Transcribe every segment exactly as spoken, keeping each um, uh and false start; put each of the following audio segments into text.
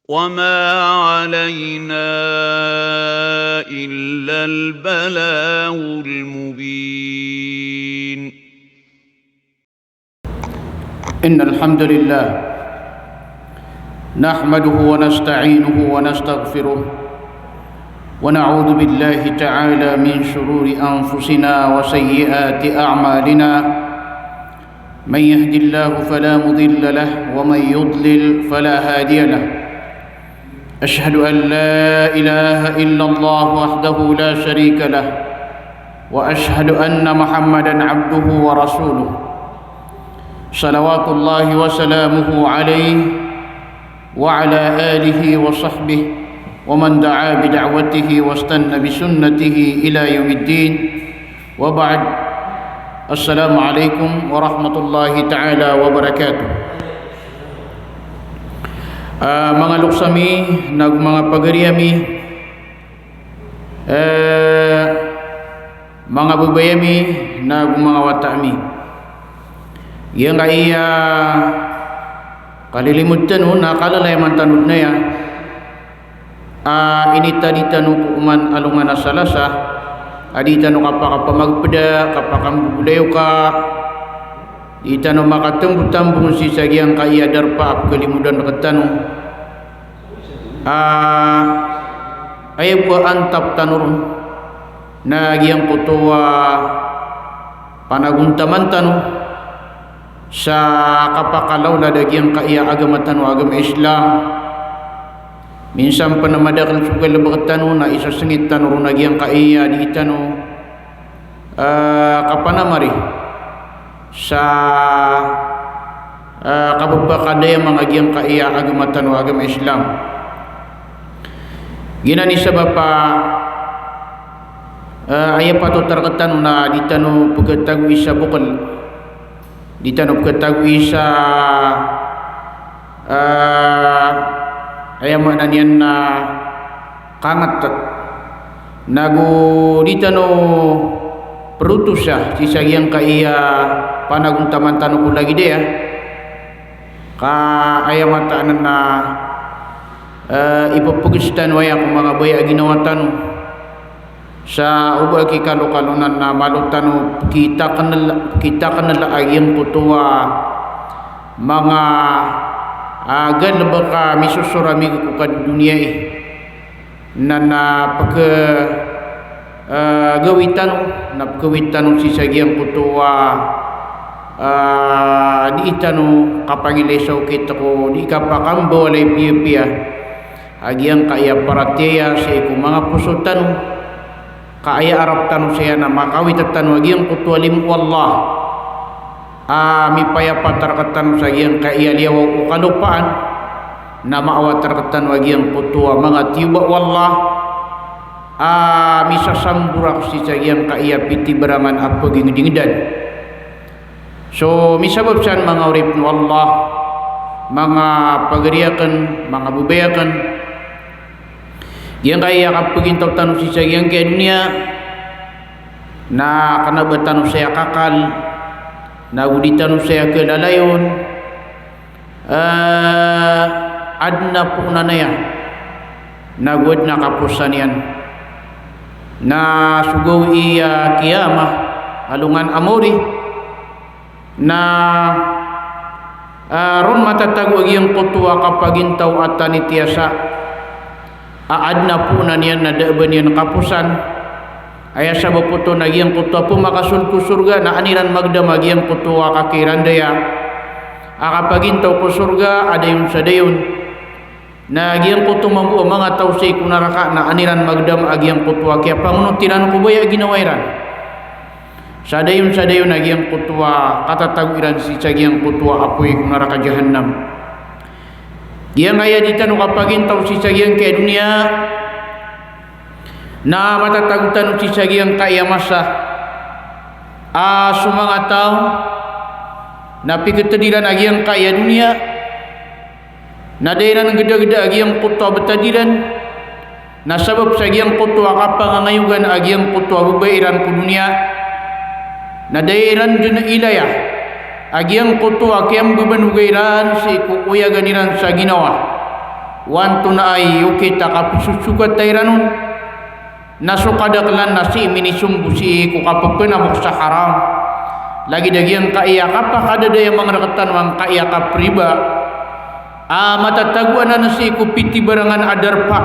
وما علينا إلا البلاغ المبين. إن الحمد لله نحمده ونستعينه ونستغفره، ونعوذ بالله تعالى من شرور أنفسنا وسيئات أعمالنا. من يهد الله فلا مضل له، ومن يضلل فلا هادي له. أشهد أن لا إله إلا الله وحده لا شريك له، وأشهد أن محمدا عبده ورسوله، صلوات الله وسلامه عليه وعلى آله وصحبه ومن دعا بدعوته واستن بسنته إلى يوم الدين. وبعد. السلام عليكم ورحمة الله تعالى وبركاته. Ah, manga loks ami, nago manga pagari ami, eh, manga babay ami, nago manga wata ami. Giyangkaya kalilimod tano na kalalayaman tano dn aya a initadi tano ko oman a alongan a Salasa, a di tano kapakapamagpda, kapakambobolayok, di tano makatambotambo sii sa giyangkaya darpa a pkalimodan rktano. Ah, aya bo a antap tano ron na giyangkoto a panagontaman tano sa kapakalaolad a giyangkaya agama tano a agama Islam. Minsan pn a madakl so galbk tano na isasngit tano ron a giyangkaya di tano, eh, kapanamari sa, eh, kapphakadayamang a giyangkaya agama tano a agama Islam. Giyanan i sabap a, eh, aya patot a rktano na di tano pkhatagoi sa bokl. Di tano pkhatagoi sa, eh, aya maana niyan na kangt. Nago di tano protosa sii sa giyangkaya panagontaman tano ko lagid aya. Ka aya mataan na, eh, ipphgs tano aya ko manga baya a ginawa tano. Sa oba a kikalokalo nan na malo tano kitaknl, kitaknl a giyangkoto a manga, ah, galbk a misosoramig ko kadodoniyai. Na, na pk, eh, gawii tano, na pkawii tano sii sa giyangkoto a, eh, di tano kapangilay sa okit ko di kapakambawalay piyapiya a giyangkaya paratiyaya sii ko manga poso tano. Ka aya arap tano saya na makawit tano a giyangkoto a limo o Allah a mipayapatra rktano sa giyangkaya liyawaw o kalopaan, na maawatra rktano a giyangkoto a manga tiyoba o Allah a misasamborak sii sa giyangkaya pitibarangan a pagingdingdan. So misabap san, manga oripn o Allah, manga pagari akn, manga babay akn, giyangkaya kapagintaw tano sii sa giyangkaya doniya na kna ba tano saya kakal, nago di tano saya kalalayon. Eh, adn a poon aya, nago adn a kaposan iyan. Na so gawii a kiyamah, alongan a maori, na, eh, ron matatago a giyangkoto a kapagintaw a tanitiyasa. A adn a poon iyan na da a ba niyan kaposan. Aya sabap oto na giyangkoto a pmakasold ko sorga na an iran magdam a giyangkoto a kakiran daya a kapagintaw ko sorga a dayon sa dayon. Na giyangkoto mambo a manga taw sii ko naraka na an iran magdam a giyangkoto a kiyapangonot iran ko baya a ginawa iran. Sa dayon sa dayon a giyangkoto a katatago iran sii sa giyangkoto a apoy ko naraka Jahannam. Giyangkaya di tano kapagintaw sii sa giyangkaya doniya na matatago tano sii sa giyangkaya masa a so manga taw na pikitd iran a giyangkaya doniya na da iran gdagda a giyangkoto a btad iran. Na sabap sa giyangkoto a kapangangayogan a giyangkoto a babaya iran ko doniya, na da iran dn ilaya a giyangkoto a kiyambabanogay iran sii ko oyagan iran sa ginawa. Wanto na ay okit a kapsosokat iran on, na so kadaklan na sii minisombo sii ko kapphanamok sa haram. Lagid a giyangkaya kapakadadayamang rktano angkaya kapriba a matatagoan anan sii ko pitibarangan a darpa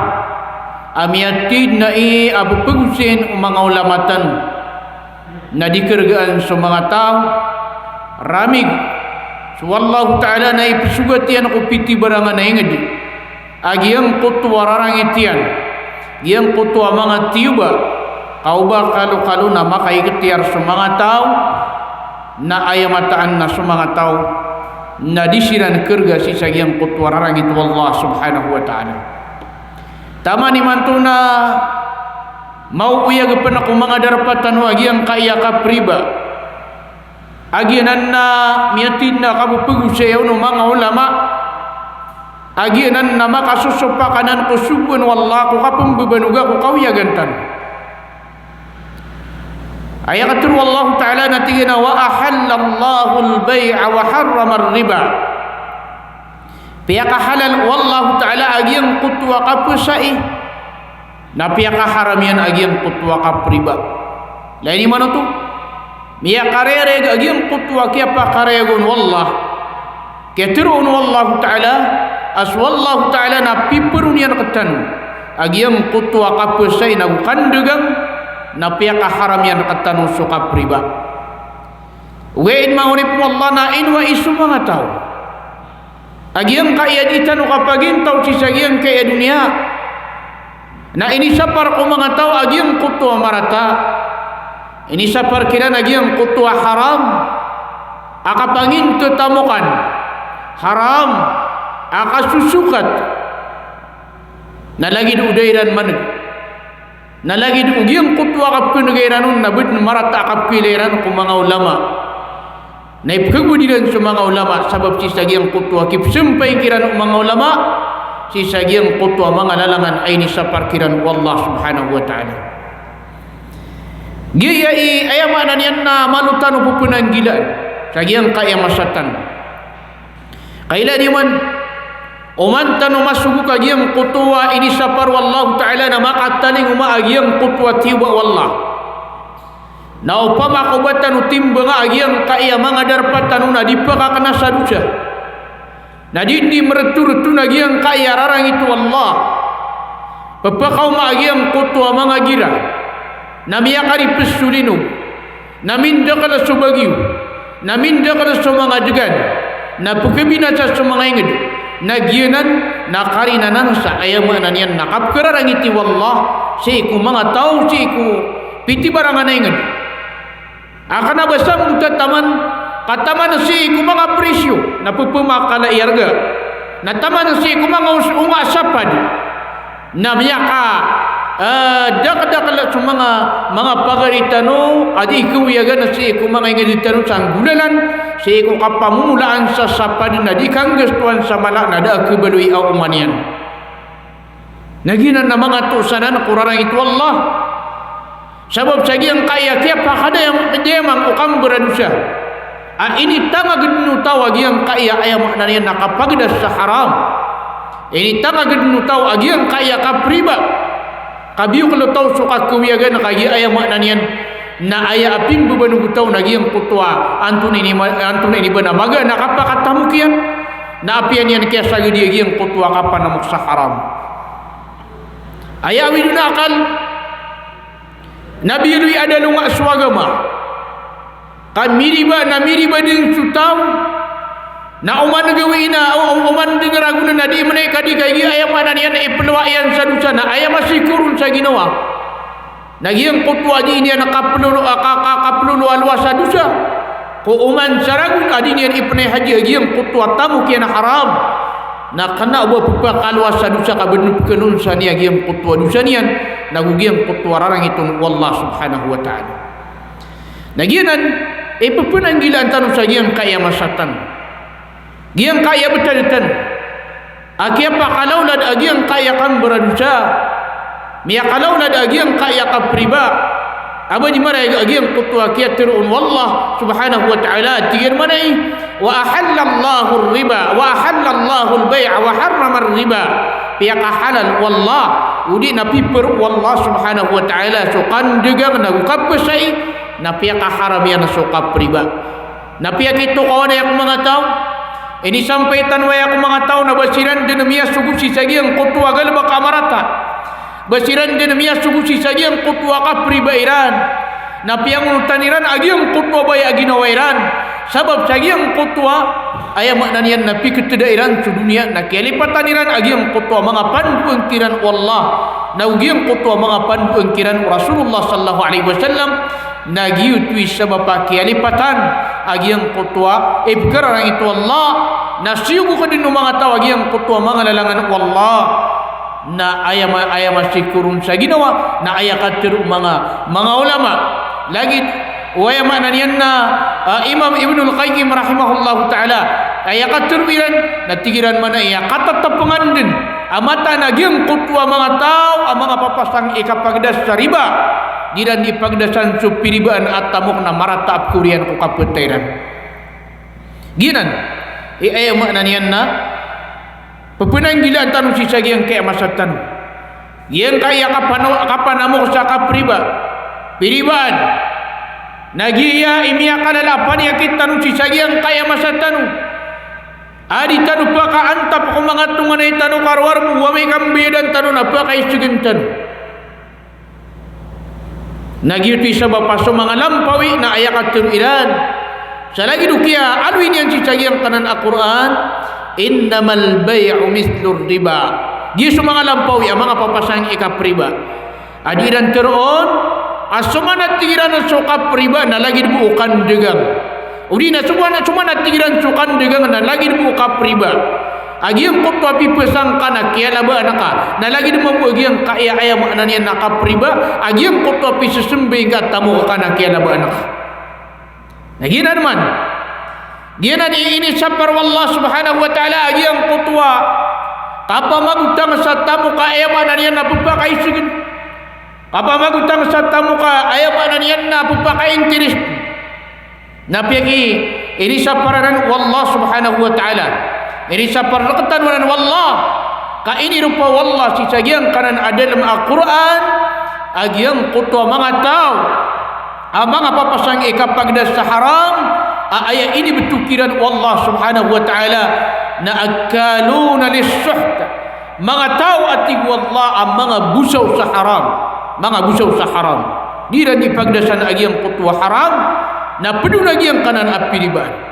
a miyatid na i a pphagosn o manga ulama tano. Na di kargaan so manga taw, ramig so Allahu Ta'ala na ipsogat iyan ko pitibarangan a ingd a giyangkoto a rarangit iyan, giyangkoto a manga tiyoba, ka o ba kalokalo na makaikhtiyar so manga taw na aya mataan na so manga taw na di siran karga sii sa giyangkoto a rarangit o Allah Subhanahu wa Ta'ala. Taman imanto na maoyag pn ko manga darpa tano a giyangkaya kapriba. A giyanan na miyatid na kapphagosaya on o manga ulama. A giyanan na makasosopak anan ko sogoan o Allah ko kapmbabanoga ko kaoyagan tano. Aya katharo o Allahu Ta'ala na tig iyan a, "Wa ahallallahul bay'a wa harramar riba." Piyakahalal o Allahu Ta'ala a giyangkoto a kapesai, na piyakaharam iyan a giyangkoto a kapriba. Lagid imanto, miyakarereg a giyangkoto a kiyapakarayag on o Allah. Kiyatharo on o Allahu Ta'ala a so Allahu Ta'ala na piperon iyan rktano a giyangkoto a kapesai nago kandagang, na piyakaharam iyan rktano so kapriba. Ogaid manga oripn o Allah, na ino i so manga taw a giyangkaya di tano kapagintaw sii sa giyangkaya doniya na inisapar ko manga taw a giyangkoto a marata, inisapar kiran a giyangkoto a haram a kapangintatamokan, haram a kasosokat, na lagid o da iran maneg. Na lagid o giyangkoto a kapknga iran on na badn marata a kapkhailay iran ko manga ulama. Na ipkhagowad iran so manga ulama sabap sii sa giyangkoto a kipsampay kiran o manga ulama sii sa giyangkoto a manga lalangan a inisapar kiran o Allah Subhanahu wa Ta'ala. Giya i aya maana niyan na malo tano pphanggilaan sa giyangkaya masa tano. Kailay niyo man, oman tano masogok a giyangkoto a inisapar o Allahu Ta'ala na makatalingoma a giyangkoto a tiyoba o Allah. Na opama ka o ba tano timbanga a giyangkaya manga darpa tano na di pakakna sa dosa, na di dn mrtorto na giyangkaya rarangit o Allah. Pphakaoma a giyangkoto a manga gira na miyakaripes so linog, na mindakl so bagiyo, na mindakl so manga dgan, na pkhabinasa so manga ingd, na giyanan na karinanan sa aya maana niyan na kapkhararangiti o Allah sii ko manga taw sii ko pitibarangan a ingd. A kna ba sambota taman, ka taman sii ko manga presyo na pphamakala i arga, na taman sii ko manga os-, onga sa pd. Na miyaka, eh, dakdakl so manga, manga pagari tano a di khawiyagan sii ko manga ingd tano sa nggolalan, sii ko kapamomolaan sa sapad na di kanggastoan sa mala na da a khabaloy a onga niyan. Na giyanan na manga toos anan ko rarangit o Allah. Sabap sa giyangkaya kiyapakadayamang o kambaradosa a initangag dn o taw a giyangkaya aya maana niyan na kapagdas sa haram. Initangag dn o taw a giyangkaya kapriba. Kabiyokl o taw so kakhawiyagan ka giya aya maana niyan na aya a pimbabanog o taw na giyangkoto a antonaa ini ma-, antonaa ini ba na magaan a kapakatamok iyan, na apiya niyan kiyasagadi a giyangkoto a kapanamok sa haram. Aya awid on a akal na biyaloy a da longa so agama. Ka miriba, na miriba dn so taw, na oman gawii na, o-, o-, oman dn ragon na di mnay ka di ka giya aya maana niyan na iplowa iyan sa dosa na aya masiko ron sa ginawa na giyangkoto a di niyan kaplolo, a, ka, ka, kaplolo a lowa sa dosa. Ko oman sa ragon a di niyan ipnay hadji a giyangkoto a tamok iyan a haram, na kna o ba pphakalowa sa dosa ka badn pkhalonsa niyan giyangkoto a dosa niyan, nago giyangkoto a rarangit on o Allah Subhanahu wa Ta'ala. Na giyanan i pphananggilaan tano sa giyangkaya masa tano. Giyangkaya btad tano a kiyapakalawlad a giyangkaya kambaradosa, miyakalawlad a giyangkaya kapriba. A ba di marayag a giyangkoto a kiyatharo on o Allah Subhanahu wa Ta'ala, tig iyan mambo, "Wa ahallallahur riba, wa ahallallahul bay'a wa harramar riba." piyakahalal o Allah, odi na pipero o Allah subhanahu wa ta'ala so kandagang ago kapesai, na piyakaharam iyan so kapriba. Na piyakitokawan aya ko manga taw, inisampay tano aya ko manga taw na ba siran den miyasogo sii sa giyangkoto a galebek a marata. Ba siran den miyasogo sii sa giyangkoto a kapriba iran. Na piyangonotan iran a giyangkoto a baya a ginawa iran. Sabap sa giyangkoto a, aya maana niyan na piketeda iran so doniya, na kiyalipatan iran a giyangkoto a manga pandoan kiran o Allah, na o giyangkoto a manga pandoan kiran o Rasulullah sallallahu alaihi wasallam, na giyoto i sabap a kiyalipatan a giyangkoto a ipekhararangit o Allah, na siyogo ka den o manga taw a giyangkoto a manga lalangan o Allah. Na aya ma-, aya masikoron sa ginawa, na aya katero o manga, manga ulama. Lagid o aya maana niyan na, ah, Imam Ibnul Qayyim rahimahullahu ta'ala, aya katero iran, na tig iran man a aya katatapengan den a mataan a giyangkoto a manga taw a manga papasang i kapagdas sa riba, di iran di pagdasan so piribaan a tamok na marata a pekhaoriyan ko kapatay iran. Giyanan i aya maana niyan na pepenanggilaan tano sii sa giyangkaya masa tano. Giyangkaya kapano-, kapanamok sa kapriba, piribaan. Na giya i miyakalala a paniyakit tano sii sa giyangkaya masa tano. A di tano pakaantap ko manga tonganay tano ka rowar bo, amay ka mbeyadan tano na pakaisegen tano. Na giyoto i sabap a so manga lampawi na aya katero iran sa lagid o kiyaaloy niyan sii sa giyangkanan a Qur'an, "Innamal bay'u mithlur riba." Giya so manga lampawi a manga papasang i kapriba a di iran teroon a so man a tig iran a so kapriba na lagid bo o kandagang. Odi na so man, so man a tig iran so kandagang na lagid bo o kapriba. A giyangkoto a pipesang ka na kiyalabaan ka, na lagid mambo a giyangkaya, aya maana niyan na kapriba, a giyangkoto a pisesembay ngka a tamok ka na kiyalabaan ka. Na giyanan man, giyanan i inisapar o Allah subhanahu wa ta'ala a giyangkoto a kapamagotang sa tamok a, aya maana niyan na pepakaisegen. Kapamagotang sa tamok a, aya maana niyan na pepakainteres. Na piyaki, inisapar anan o Allah subhanahu wa ta'ala. Inisapar rektano anan o Allah. Ka iniropa o Allah sii sa giyangkanan a dalem a Qur'an a giyangkoto a manga taw a manga papasang i kapagdas sa haram, a aya inibeto kiran o Allah subhanahu wa ta'ala na akkaluna lis-suht. Manga taw a tig o Allah a manga bosaw sa haram. Manga bosaw sa haram. Di iran di pagdasan a giyangkoto a haram, na ped on a giyangkanan a piribaan.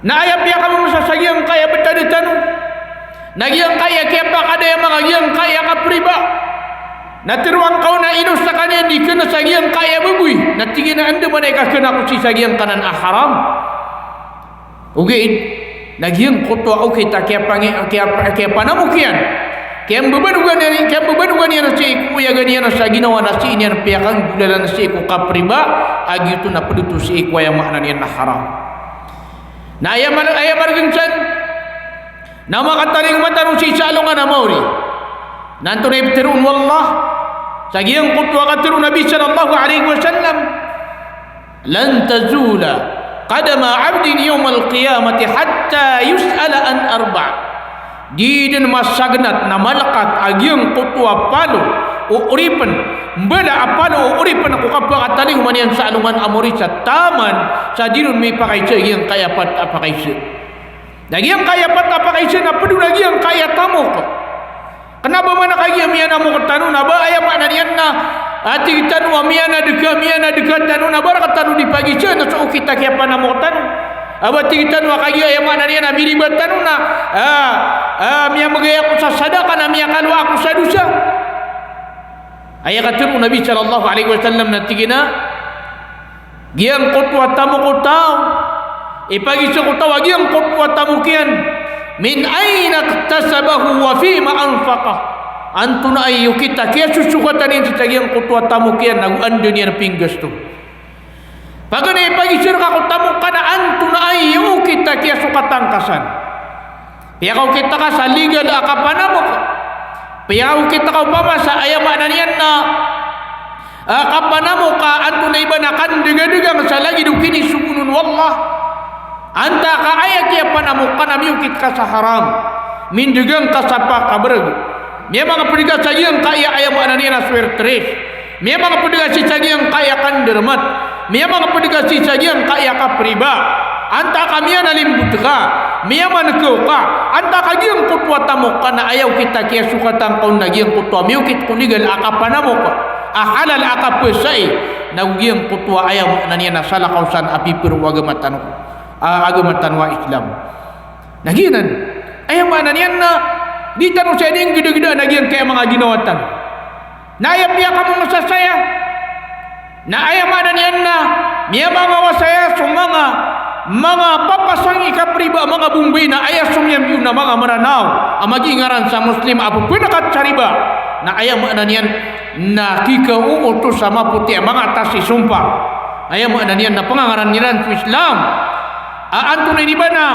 Na aya piyakabomsa sa giyangkaya betad tano na giyangkaya kiyapakada iyan a manga giyangkaya kapriba. Na teroang ka on a ino sekaniyan di kena sa giyangkaya baboy. Na tig iyan a anda man i kakena ko sii sa giyangkanan a haram. Ogaid na giyangkoto a okit a kiyapangi-, kiyapa-, kiyapanamok iyan, kiyambebanogan iyan, kiyambebanogan iyan sii ko oyagan iyan sa ginawa na sii niyan piyakanggolalan sii ko kapriba, a giyoto na ped oto sii ko aya maana niyan na haram. Na aya mar-, aya maregen san na makatalingoma tano sii sa alongan a maori na antonaa i peteroon o Allah sa giyangkoto a katero o Nabi sallallahu alaihi wasallam. Lan tazula qadama abdin yawmal qiyamati hatta yus'ala an arba'. Di den masagnat na malekat a giyangkoto a palo o oripen, mbala a palo o oripen ko kapakatalingoma niyan sa alongan a maori sa taman sa di ron mipakaisa giyangkaya pat a pakaisa. Na giyangkaya pat a pakaisa na ped on a giyangkaya tamok. Kena ba man a kagiya miyanamok tano na ba aya maana niyan na, a, tig tano a miyanadeka, miyanadeka tano na ba rektano di pagisa na so okit a kiyapanamok tano. A ba tig tano a kagiya aya maana niyan na miriba tano na, a, a, miyamegay ako sa sadaka na miyakalowa ako sa dosa. Aya katero o Nabi sallallahu alaihi wasallam na tig iyan a giyangkoto a tamok o taw, ipagisa ko taw a giyangkoto a tamok iyan, min aina iktasabahu wa fima anfaqah. Antonaa i okit a kiyasosokatan iyan sii sa giyangkoto a tamok iyan, ago anda niyan pinggasto. Paganay a ipagisa reka ko tamok ka na antonaa i okit a kiyasokatan ka san. Piyakaokit ka sa legal a kapanamok. Piyakaokit ka opama sa aya maana niyan na, a, kapanamok ka antonaa i ba na kandegadegang sa lagid o kinisogonon o Allah. Antaa ka aya kiyapanamok ka na miokit ka sa haram. Mindagang ka sa pakabrg. Miyamangapd ka sa giyangkaya, aya maana niyan na swertres. Miyamangapd ka sii sa giyangkaya kandarmat. Miyamangapd ka sii sa giyangkaya kapriba. Antaa ka miyanalimbt ka, miyamankaw ka, antaa ka giyangkoto a tamok ka na aya okit a kiyasokatan ka on na giyangkoto a miyokit ko ligal a kapanamok a halal a kapasai, na go giyangkoto a aya maana niyan na salakaw san a pipiro o agama tano, a, agama tano a Islam. Na giyanan, aya maana niyan na di tano saya dii nggdagdaan a giyangkaya manga ginawa tano. Na aya piyakamomasasaya, na aya maana niyan na miyamangawasa saya so manga, manga papasang i kapriba a manga Bombay, na aya so miyambiyo na manga Mranaw a magingaran sa Muslim a pphankat sa riba. Na aya maana niyan na kikaooto sa mapoti a manga tasi sompa. Aya maana niyan na pangangaran iran so Islam. A, antonaa ini ba na,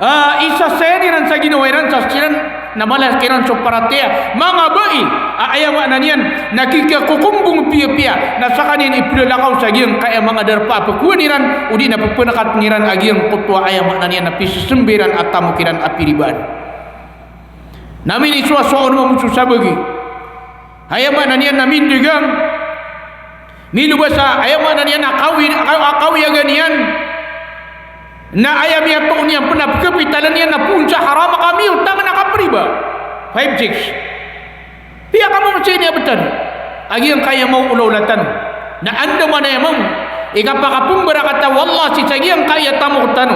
a, isasayan iran sa ginawa iran sa siran na mala kiran so paratiyaya. Manga bai a, aya maana niyan na kikakokombong piyapiya, na skaniyan i plalakaw sa giyangkaya manga darpa a pkowaan iran, odi na pphankat iran a giyangkoto a, aya maana niyan na pisismba iran a tamok iran a piribaan. Na minisowasowa on mambo so sabagi. Aya maana niyan na mindagang, milobasa, aya maana niyan na kawi, a, a, kawiyagan iyan. Na aya miyatoon iyan pn a pkapitalan iyan na poon sa haram a kamiyotangan a kapriba. Five, six. Piyakamomasasaya niyan btad a giyangkaya maolaola tano. Na andamanaya mambo i kapakapmbarakata o Allah sii sa giyangkaya tamok tano.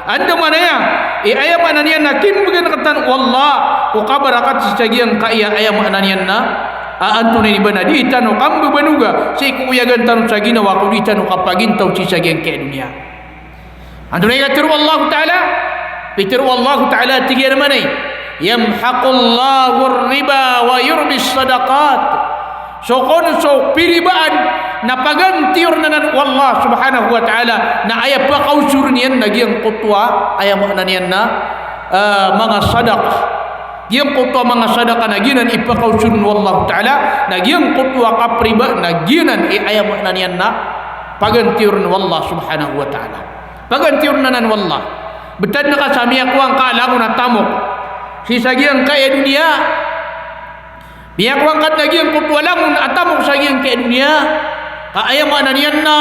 Andamanaya i aya maana niyan na kimbgan rktano o Allah ko kabarakat sii sa giyangkaya, aya maana niyan na, a, antonaa ini ba na di tano kambabanoga sii ko oyagan tano sa ginawa ko di tano kapagintaw sii sa giyangkaya doniya. Antonaa i katharo o Allahu Ta'ala? Pitharo o Allahu Ta'ala, tig iyan a manay, "Yamhaqullahu ar-riba wa yurbis sadaqat." So kon so piribaan na pagantiyorn anan o Allah Subhanahu wa Ta'ala, na aya pakaosorn iyan na giyangkoto a, aya maana niyan na, eh, manga sadaqah. Giyangkoto a manga sadaqah na giyanan i pakaosorn o Allahu Ta'ala, na giyangkoto a kapriba na giyanan i, aya maana niyan na pagantiyorn o Allah Subhanahu wa Ta'ala. Pagantiyorn anan o Allah. Btad ka sa miyakowa ngka a langon a tamok sii sa giyangkaya doniya. Miyakowa ngka dn a giyangkoto a langon a tamok sa giyangkaya doniya. Ka aya maana niyan na,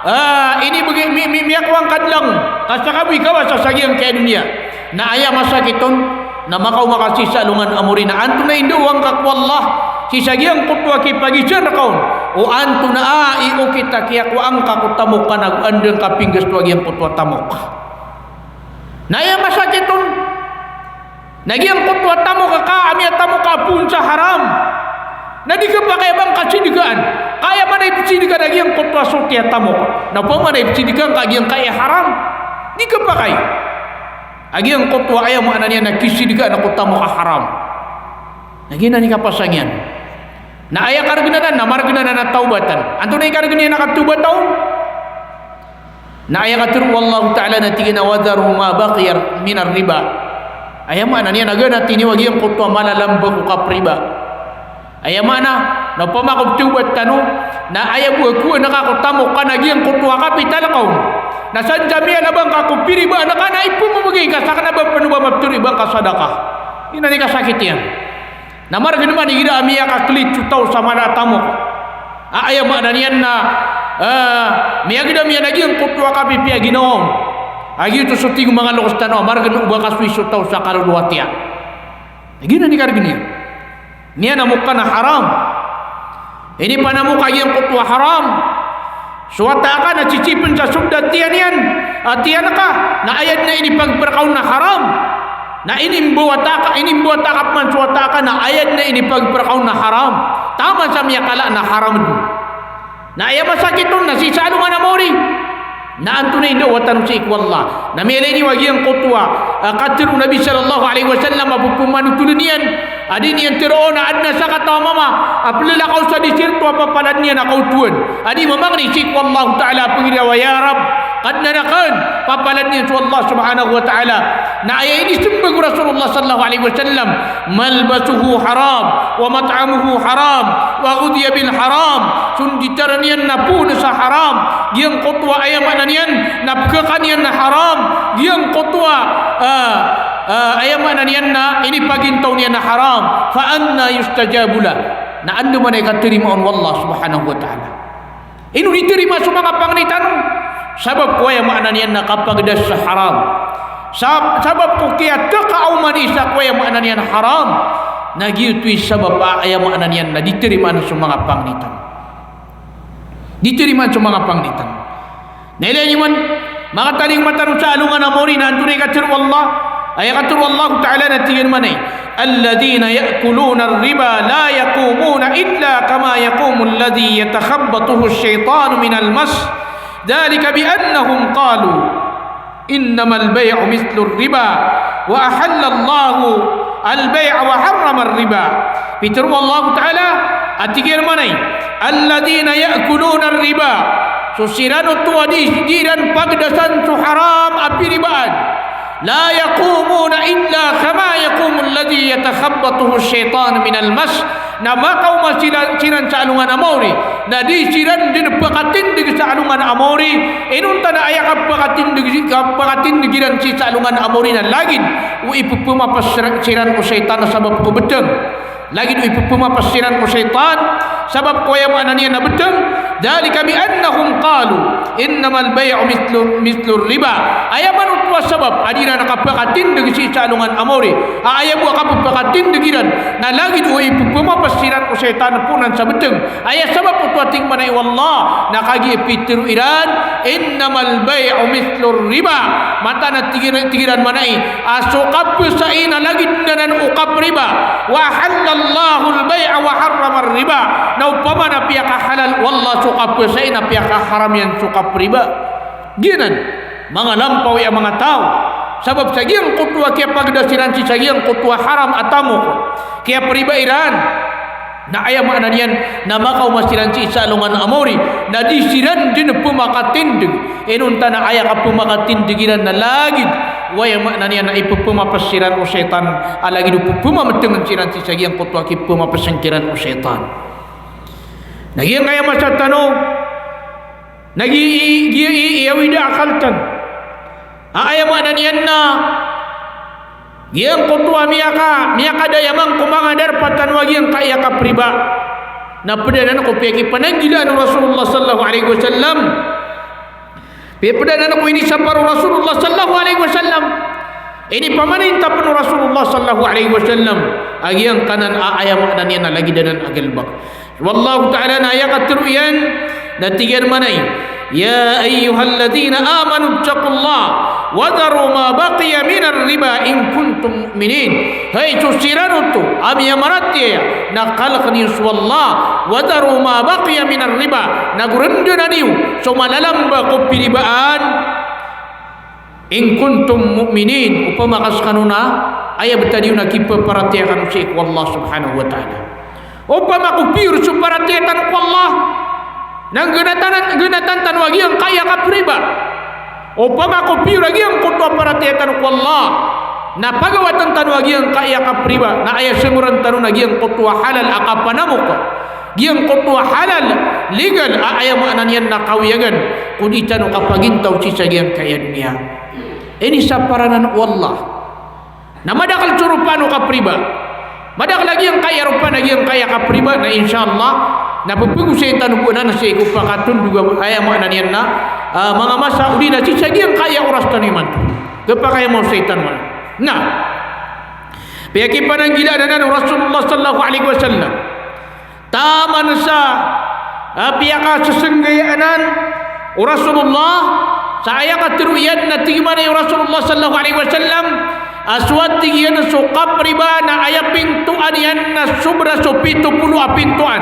ah, ini bgi, mi, mi, miyakowa ngka dn langon ka sa ka bo i kawasa sa giyangkaya doniya. Na aya masakit on, na makaoma ka sii sa alongan a mori na antonaa i ndaowa ngka ko Allah sii sa giyangkoto a kipagizaan rka on o antonaa i okit a kiyakowa ngka ko tamok ka na go anda ngka pinggastowa giyangkoto a tamok. Na aya masakit on, na giyangkoto a tamok ka a miyatamok ka poon sa haram. Na di khapakay a ba ngka sidkaan. Ka aya maana i psidka na giyangkoto a soti a tamok. Na opama na ipsidka ngka giyangkaya haram, di khapakay a giyangkoto a, aya maana niyan na kisidkaan ko tamok a haram. Na giyanan i kapasang iyan. Na aya kargn anan na margn anan a tawbatan. Antonaa i kargn iyan a katawbata on? Na aya katharo o Allahu Ta'ala na tig iyan a, "Wa dharu ma baqiya minar riba." Aya maana niyan na ganati niyo a giyangkoto a malalamba ko kapriba. Aya maana na opama ko pthawbat tano, na aya bo a kowaan ka ko tamok ka na giyangkoto a kapital ka on. Na san sa miyalabang ka ko piribaan ka na ipmbgay ka sa kna ba pn o ba maptharo i ba ngka sadaqah. Giyanan i kasakit iyan. Na margn man igira a miyakaklit so taw sa mala a tamok a, aya maana niyan na, ah, miyagdam iyan a giyangkoto a kapipiya a ginawa on. A giyoto so tig o manga loks tano a margn o ba kasoy so taw sa kalolowat iyan. Giyanan i kargn iyan. Niyan a mokan a haram. Inipanamok a giyangkoto a haram. So wata aka na sisipn sa sogda tiyan iyan, a tiyan ka, na aya dn a inipagpr ka on na haram. Na inimbawata aka, inimbawata aka pman so wata aka na aya dn a inipagpr ka on na haram. Taman sa miyakala na haram dn. Na aya masakit on na sii sa alongan a mori. Na antonaa i ndaowa tano sii ko Allah? Na miyailay niyo a giyangkoto a, ah, katharo o Nabi sallallahu alaihi wasallam a pphanothol iyan a di niyan tharoon a adn a sakataw a mama a plalakaw sa desierto a papalad iyan a kaotowan a di mamangni sii ko Allahu Ta'ala a pnggiraw a, "Ya Rabb, Kadnan akn," papalad iyan so Allah Subhanahu wa Ta'ala. Na aya inismbag o Rasulullah sallallahu alaihi wasallam, "Malbasuhu haram, wa mat'amuhu haram, wa ghudhiya bil haram." So nditaran iyan na poon sa haram, giyangkoto a aya maana niyan na pkhakan iyan na haram, giyangkoto a, ah, Ah, aya maana niyan na inipagintaw niyan na haram, fa anna yustajabu lah. Na anda man i katarimaan o Allah subhanahu wa ta'ala? Ino di tarimaa so manga pangni tano? Sabap ko aya maana niyan na kapagdas sa haram. Sab-, sabap ko kiyatakaoma niyan sa ko aya maana niyan haram. Na giyoto i sabap a aya maana niyan na di tarimaan so manga pangni tano. Di tarimaan so manga pangni tano. Na ilaya niyo man, makatalingoma tano sa alongan a maori na antonaa i katharo o Allah. Aya katharo o Allah Ta'ala na tig iyan mambo: "Alladhina ya'kuluna ar-riba la yaqumuna illa kama yaqumu alladhi yatakhabbathuhu ash-shaytanu minal mas. Dhalika bi annahum qalu innamal bay'u mithlu ar-riba wa ahalla Allahu al-bay'a wa harrama ar-riba." Pitharo o Allah Ta'ala, a tig iyan mambo: "Alladhina ya'kuluna ar-riba." So siran oto a di, di iran pagdasan so haram a piribaan. "La yaqumuna illa kama yaqumu alladhi yatakhabbathuhu ash-shaytanu minal mas." Na makaoma siran, siran sa alongan a maori. Na di siran dn pakatindg sa alongan a maori. Inonta na aya kapakatindg, kapakatindg iran sii sa alongan a maori na lagid o ipphamapas siran, siran o shaytan sabap ko btng. Lagid o ipphamapas siran o shaytan sabap ko aya maana niyan na btng. Dhalika bi annahum qalu innamal bay'u mithlu, mithlu ar-riba. Aya man oto a sabap a di iran kapakatindg sii sa alongan a maori. A aya bo a kapakatindg iran na lagid o ipphamapas siran o shaytan poon sa btng. Aya sabap oto a tig mambo o Allah, na kagiya pitharo iran, "Innamal bay'u mithlu ar-riba." Mataan a tig iran, tig iran mambo a so kapasai na lagid anan o kapriba. "Wa ahalla Allahu al-bay'a wa harrama ar-riba." Na opama na piyakahalal o Allah so kapasai na piyakaharam iyan so kapriba. Giyanan, manga lampawi a manga taw. Sabap sa giyangkoto a kiyapagdas iran sii sa giyangkoto a haram a tamok, kiyapriba iran. Na aya maana niyan na makaoma siran sii sa alongan a maori, na di siran dn pmakatindg. Inonta na aya kapmakatindg iran na lagid o aya maana niyan na ipphamapas siran o shaytan, a lagid o pphamamatngn siran sii sa giyangkoto a kipphamapas kiran o shaytan. Na giyangkaya masa tano, na gi-, gi-, i-, iyawid a akal tano a aya maana niyan na giyangkoto a miyaka-, miyakadayamang ko manga darpa tano a giyangkaya kapriba. Na pd anan ko piyakipananggilaan o Rasulullah sallallahu alaihi wasallam. Pd anan ko inisapar o Rasulullah sallallahu alaihi wasallam. Inipamaninta pn o Rasulullah sallallahu alaihi wasallam a giyangkanan a aya maana niyan na lagid anan a galbk. Wallahu ta'ala na aya katharo iyan, na tig iyan mambo: "Ya ayyuhalladhina amanu ittaqullaha wa dharu ma baqiya minar riba in kuntum mu'minin." Hay so siran oto a miyamaratiyaya, na kalkn iyo so Allah, "Wa dharu ma baqiya minar riba," na go rndanan iyo so malalamba ko piribaan. "In kuntum mu'minin," opama ka skano na aya btad iyo na kipaparatiyaya kano sii ko Allah subhanahu wa ta'ala. Opama ko pure so paratiyaya tano ko Allah, na nggnatan, nggnatan tano a giyangkaya kapriba. Opama ko pure a giyangkoto a paratiyaya tano ko Allah, na pagawatan tano a giyangkaya kapriba, na aya sngorn tano na giyangkoto a halal a kapanamok. Giyangkoto a halal, legal, a aya maana niyan na kawiyagan, ko di tano kapagintaw sii sa giyangkaya doniya. Inisapar anan o Allah. Na madakl so ropaan o kapriba. Madakl a giyangkaya ropaan a giyangkaya kapriba, na insha Allah, na pphagosayin tano bo anan sii ko pakatondog a aya maana niyan na, ah, manga masa odi na sii sa giyangkaya oras tano imanto. Khapakay a maosay tano anan. Na piyakipananggilaan anan o Rasulullah sallallahu alaihi wasallam. Taman sa, ah, piyakasasnggayaan anan o Rasulullah, sa aya katharo iyan na tig iyan mambo o Rasulullah sallallahu alaihi wasallam, a so a tig iyan so kapriba na aya pintoan iyan na sobra so pito polo a pintoan.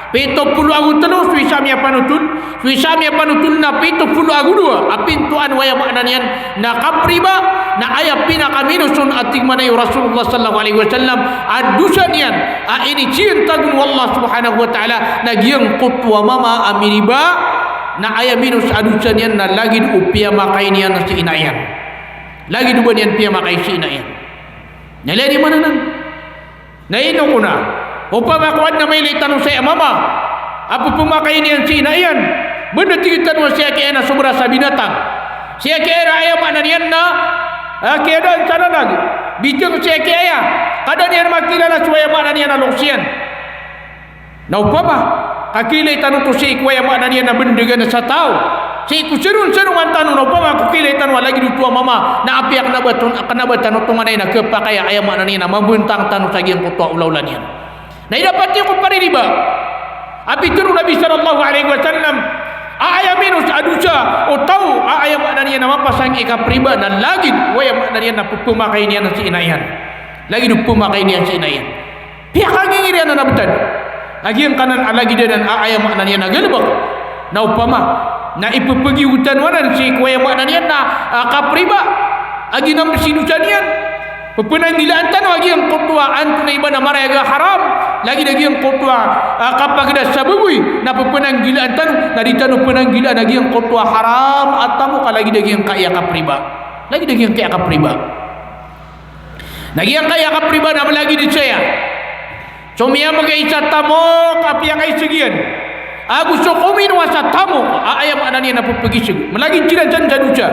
Pito polo ago tlo so isa a miyapanotol, so isa a miyapanotol na pito polo ago dowa a pintoan o aya maana niyan na kapriba, na aya pinakaminos on a tig mambo o Rasulullah sallallahu alaihi wasallam a dosa niyan a iniziyantag on o Allah subhanahu wa ta'ala na giyangkoto a mama a miriba, na aya minos a dosa niyan na lagid o piyamakay niyan si ina iyan. Lagid o ba niyan piyamakay si ina iyan. Na ilaya niyo man anan. Na ino kon a, opama ko adn a mailay tano sa aya mama a pphamakay niyan si ina iyan, ba na tig tano a sii a kiyaena sobra sa binatang, sii a kiyaena aya maana niyan na, ah, kiyadaan sa lalag, Bitiyo sii ki aya, ka da niyan makilala so aya maana niyan a loks iyan. Na opama ka kiilay tano oto sii ko aya maana niyan a bendegan sa taw, sii ko serong-serongan tano, na opama ko kiilay tano a lagid oto a mama, na apiya kena ba ton-, kena ba tano tonganay na kepakay a aya maana niyan a mabentang tano sa giyangkoto a olaola niyan. Na ida pati ko paririba a pitero o Nabi sallallahu alaihi wasallam a aya minos a dosa o taw a aya maana niyan a mapasang i kapriba na lagid o aya maana niyan a pepemakay niyan si ina iyan. Lagid o pemakay niyan si ina iyan. Piyakagingiriyan anan a betad a giyangkanan a lagid anan a aya maana niyan a galebek. Na opama na ipepegiyotan o anan sii ko aya maana niyan na, ah, kapriba a ginambe si dosa niyan. Pepenanggilaan tano a giyangkoto a antonaa i ba na marayag a haram, lagid a giyangkoto a, ah, kapageda sa baboy, na pepenanggilaan tano, na di tano penanggilaan a giyangkoto a haram a tamok a lagid a giyangkaya kapriba. Lagid a giyangkaya kapriba. Na giyangkaya kapriba na malagid saya. So miyamegay sa tamok a piyakaisegiyan ago so kominowa sa tamok a aya maana niyan na pepegiseg. Malagid siran san sa dosa.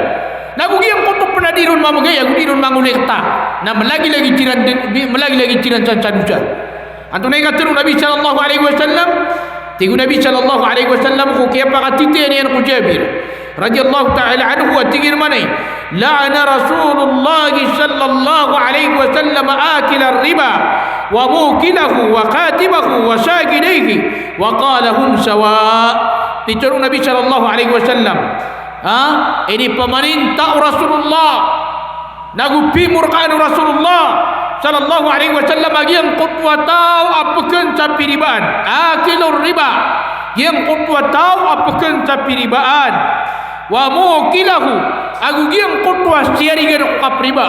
Na go giyangkoto pen a di ron mamegay ago di ron mangolikta, na malagilagid siran den, bi-, malagilagid siran san sa dosa. Antonaa i katero o Nabi sallallahu alaihi wasallam? Tig o Nabi sallallahu alaihi wasallam ko kiyapakatitayan iyan ko Jabir radhiyallahu ta'ala anhu a tig iyan manay, "La'ana Rasulullah sallallahu alaihi wasallam akilar riba, wa mukilahu, wa katibahu, wa shahidaihi, wa qala hum sawa." Pitero o Nabi sallallahu alaihi wasallam, ha? Inipamaninta o Rasulullah, na go pimorkaan o Rasulullah sallallahu alaihi wasallam a giyangkoto a taw a peken sa piribaan. Akilur riba. Giyangkoto a taw a peken sa piribaan. Wa mukilahu. Ago giyangkoto a siyarigan ko kapriba.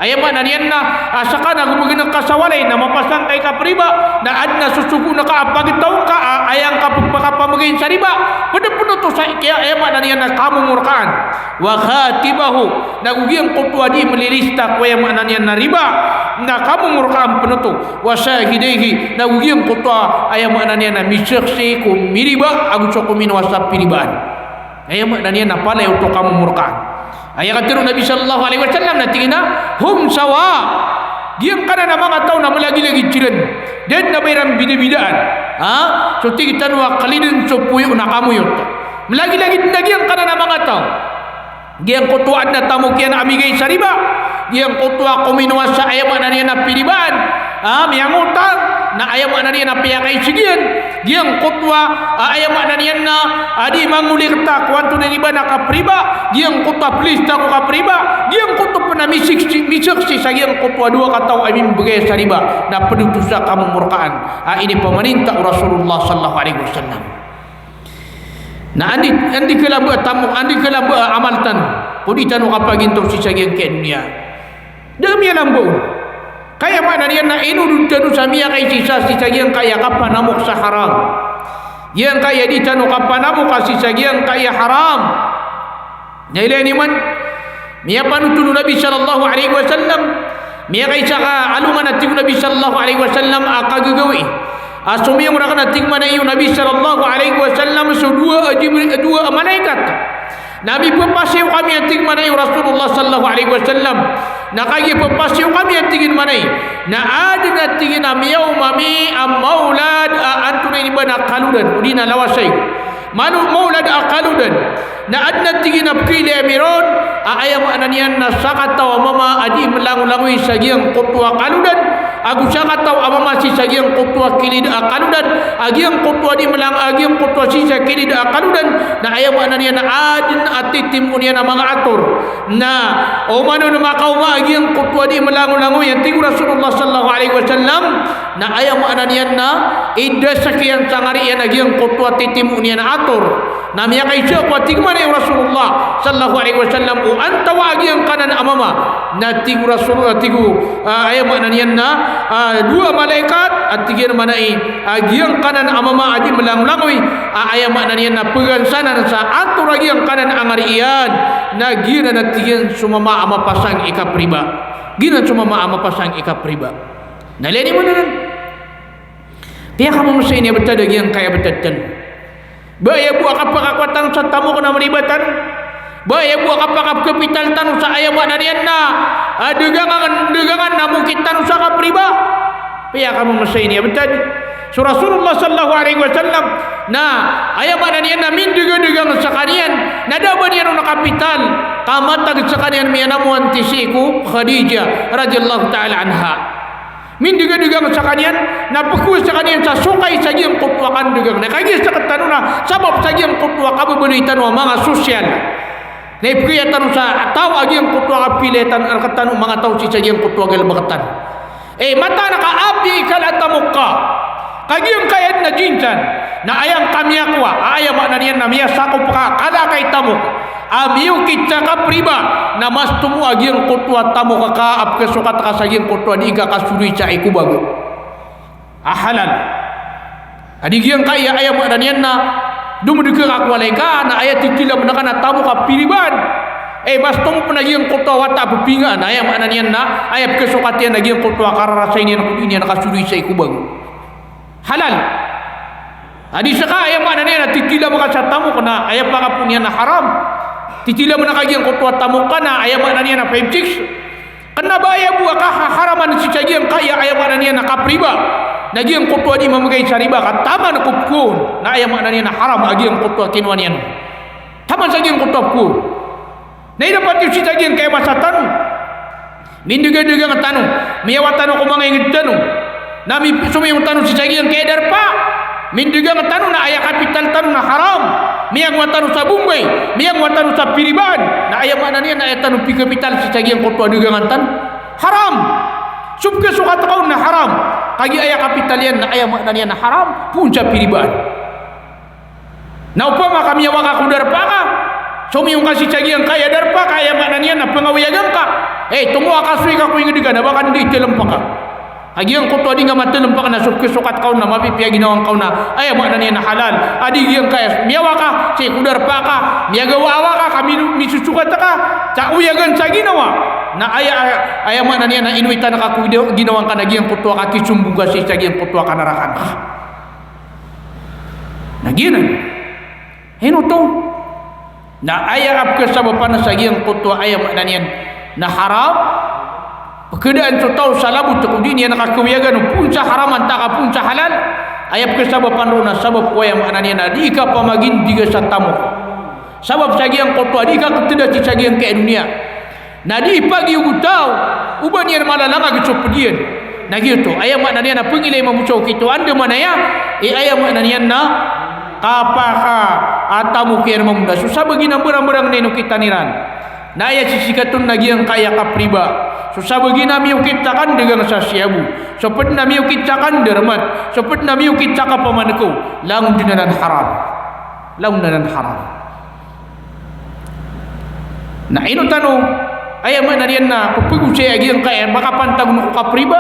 Aya maana niyan na, ah, seka na go mageneg ka sa walay na mapasang ka i kapriba, na aden a sosogoon ka a pagtaw ka, ah, aya ngka pepakapamegay sa riba. Ped pen oto sa kiya, aya maana niyan na kamomorkaan. Wa katibahu, na go giyangkoto a di melilista ko aya maana niyan na riba, na kamomorkaan pen oto. Wa shahidaihi, na go giyangkoto a aya maana niyan na miseksi ko miriba ago so kominowa sa piribaan. Aya maana niyan na palaya oto kamomorkaan. Aya katero o Nabi sallallahu alaihi wasallam na tig iyan a, "Hum sawa." Giyangkanan a manga taw na malagilagid siran. Da den a ba iran bidabidaan. Ha? So tig tano a kaliden so poyo na kamoyot. Malagilagid na giyangkanan a manga taw. Giyangkoto a aden a tamok iyan a migay sa riba. Giyangkoto a kominowa sa aya maana niyan na piribaan. Ah, miyangotang, na aya maana niyan na piyakaisegiyan. Giyangkoto a, ah, aya maana niyan na, ah, di mangolikta ko antonaa i ba na kapriba. Giyangkoto a pelista ko kapriba. Giyangkoto pen a miseksi, miseksi sa giyangkoto a dowa kataw a mimbegay sa riba. Na ped oto sa kamomorkaan. Ah, inipamaninta o Rasulullah sallallahu alaihi wasallam. Na andi, andi kalamba a tamok, andi kalamba a amal tano ko di tano kapagintaw sii sa giyangkaya doniya. Da a miyalamba on. Ka aya maana niyan na inodod tano sa miyakaisisa sii sa giyangkaya kapanamok sa haram. Giyangkaya di tano kapanamok a sii sa giyangkaya haram. Na ilaya niyo man, miyapanothol o Nabi sallallahu alaihi wasallam, miyakaisa ka alongan a tig o Nabi sallallahu alaihi wasallam a kagagawii. A somiyong raken a tig mambo o Nabi sallallahu alaihi wasallam so dowa a Jibri-, dowa a malaikat. Na mipepasiyo kami a tig mambo o Rasulullah sallallahu alaihi wasallam. Na kagiya pepasiyo kami a tig iyan mambo. Na aden a tig iyan a miyaoma ami a maolad a antonaa i ba na kalodan, odi na lawasayg. Mano, maolad a kalodan. Na aden a tig iyan a pekiilay ami ron, a aya maana niyan na sakataw a mama a di melangolangoy sa giyangkoto a kalodan, ago sakataw a mama sii sa giyangkoto a kilid a kalodan, a giyangkoto a di melang-, a giyangkoto a sii sa kilid a kalodan, na aya maana niyan na aden a titimo niyan a manga ator. Na, o mano na makaoma a giyangkoto a di melangolangoy, a tig o Rasulullah sallallahu alaihi wasallam, na aya maana niyan na idasek iyan sa ngari iyan a giyangkoto a titimo niyan a ator. Na miyakaisa ko a tig mambo o Rasulullah sallallahu alaihi wasallam o antawaa a giyangkanan a mama. Na tig o Rasulullah, tig o, ah, aya maana niyan na, ah, dowa a malaikat a tig iyan mambo a giyangkanan a mama a di melangolangoy, a aya maana niyan na pegansanan sa ator a giyangkanan a ngari iyan. Na giyanan a tig iyan so mama a mapasang i kapriba. Giyanan so mama a mapasang i kapriba. Na ilaya niyo man anan. Piyakamomosa ini a betad a giyangkaya betad tano. Ba aya bo a kapakakowa tano sa tamok na meriba tano. Ba aya bo a kapakapkapital tano sa aya maana niyan na, ah, dagangan, dagangan na mokit tano sa kapriba. Piyakamemesayin iyan btad. So Rasulullah sallallahu alaihi wasallam na aya maana niyan na mindagadagang skaniyan, na da a ba niyan on kapital, ka matag skaniyan miyanamowan ti sii ko Khadijah radhiyallahu ta'ala anha. Mindagadagang skaniyan, na pkowaan skaniyan sa sokay sa giyangkoto a kandagang. Na kagiya sktano na sabap sa giyangkoto a kababaloy tano a manga sosyal. Na ipkaya tano sa taw a giyangkoto a kapilay tano, rktano manga taw sii sa giyangkoto a galbk tano. Eh, mataan ka a apiya i kala a tamok ka, ka giyangkaya dn a jinsan, na aya ngka miyakowa a aya maana niyan na miyasakop ka, kala ka i tamok a miyokit sa kapriba, na mas tomo a giyangkoto a tamok ka a pkhasokat ka sa giyangkoto a dii ngka kasodoy sa iko bago a halal. A di giyangkaya, aya maana niyan na domdk ka ko walay ka, na aya titilamen ka na tamok a piribaan. Eh, mas tomo pn a giyangkoto a wata a ppingaan, aya maana niyan na aya pkhasokat iyan a giyangkoto a kararasay niyan ko dii niyan kasodoy sa iko bago. Halal. A di ska, aya maana niyan na titilamen ka sa tamok na aya pakapoon iyan na haram. Titilamen ka giyangkoto a tamok ka na aya maana niyan na five six. Kna ba aya bo a kahaharaman sii sa giyangkaya, aya maana niyan na kapriba, na giyangkoto a dii mamgay sa riba ka taman ko pkoon, na aya maana niyan na haram a giyangkoto a kinowa niyan. Taman sa giyangkoto a pkoon. Na ino pati sii sa giyangkaya masa tano, mindagadagang tano, miyawa tano ko manga ingd tano, na mi-, somiyong tano sii sa giyangkaya darpa. Mindagang tano na aya kapital tano na haram. Miyangowa tano sa Bombay, miyangowa tano sa piribaan, na aya maana niyan na aya tano pikapital sii sa giyangkoto a dagangan tano haram. So pkhasokat ka on na haram. Kagiya aya kapital iyan na aya maana niyan na haram, poon sa piribaan. Na opama ka miyawa ka ko darpa ka, somiyong ka sii sa giyangkaya darpa ka, aya maana niyan na pngawiyagan ka. Eh, tomo a kasoy ka ko ingd ka na ba ka dn dii tlmpa ka. A giyangkoto a dii ngka matlmpa ka na so pkhasokat ka on na mapipiya a ginawa ngka on na aya maana niyan na halal. A di giyangkaya miyawa ka sii ko darpa ka, miyagawa-awa ka, ka mi-, misosokat ka sa oyagan sa ginawa. Na aya, aya maana niyan na inowitan ka ko ginawa ngka na giyangkoto a kakisombong ka sii sa giyangkoto a kanarakaan ka. Na giyanan. Ino oto? Na aya a pkhasabapan sa giyangkoto a aya maana niyan na haram, pkhadaan so taw sa labot ko dii niyan kakawiyagan o poon sa haram antaa ka poon sa halal. Aya pkhasabapan roo na sabap ko aya maana niyan na dii kapamagindiga sa tamok. Sabap sa giyangkoto a dii kakhtda sii sa giyangkai a doniya. Na dii pagiyogotaw o ba niyan malalangag so pd iyan. Na giyoto, aya maana niyan na pngilay mambo sa okit o andamanaya i aya maana niyan na kapakatamok iyan mambo na so sabagi na mbarangbarang na inokitan iran. Na aya sisikaton na giyangkaya kapriba. So sabagi na miyokit sa kandagang sa shabu. So pd na miyokit sa kandarmat. So pd na miyokit sa kapamankaw. Langon dn anan haram. Langon anan haram. Na ino tano, aya maana niyan na pphagosayi a giyangkaya makapantag on ko kapriba.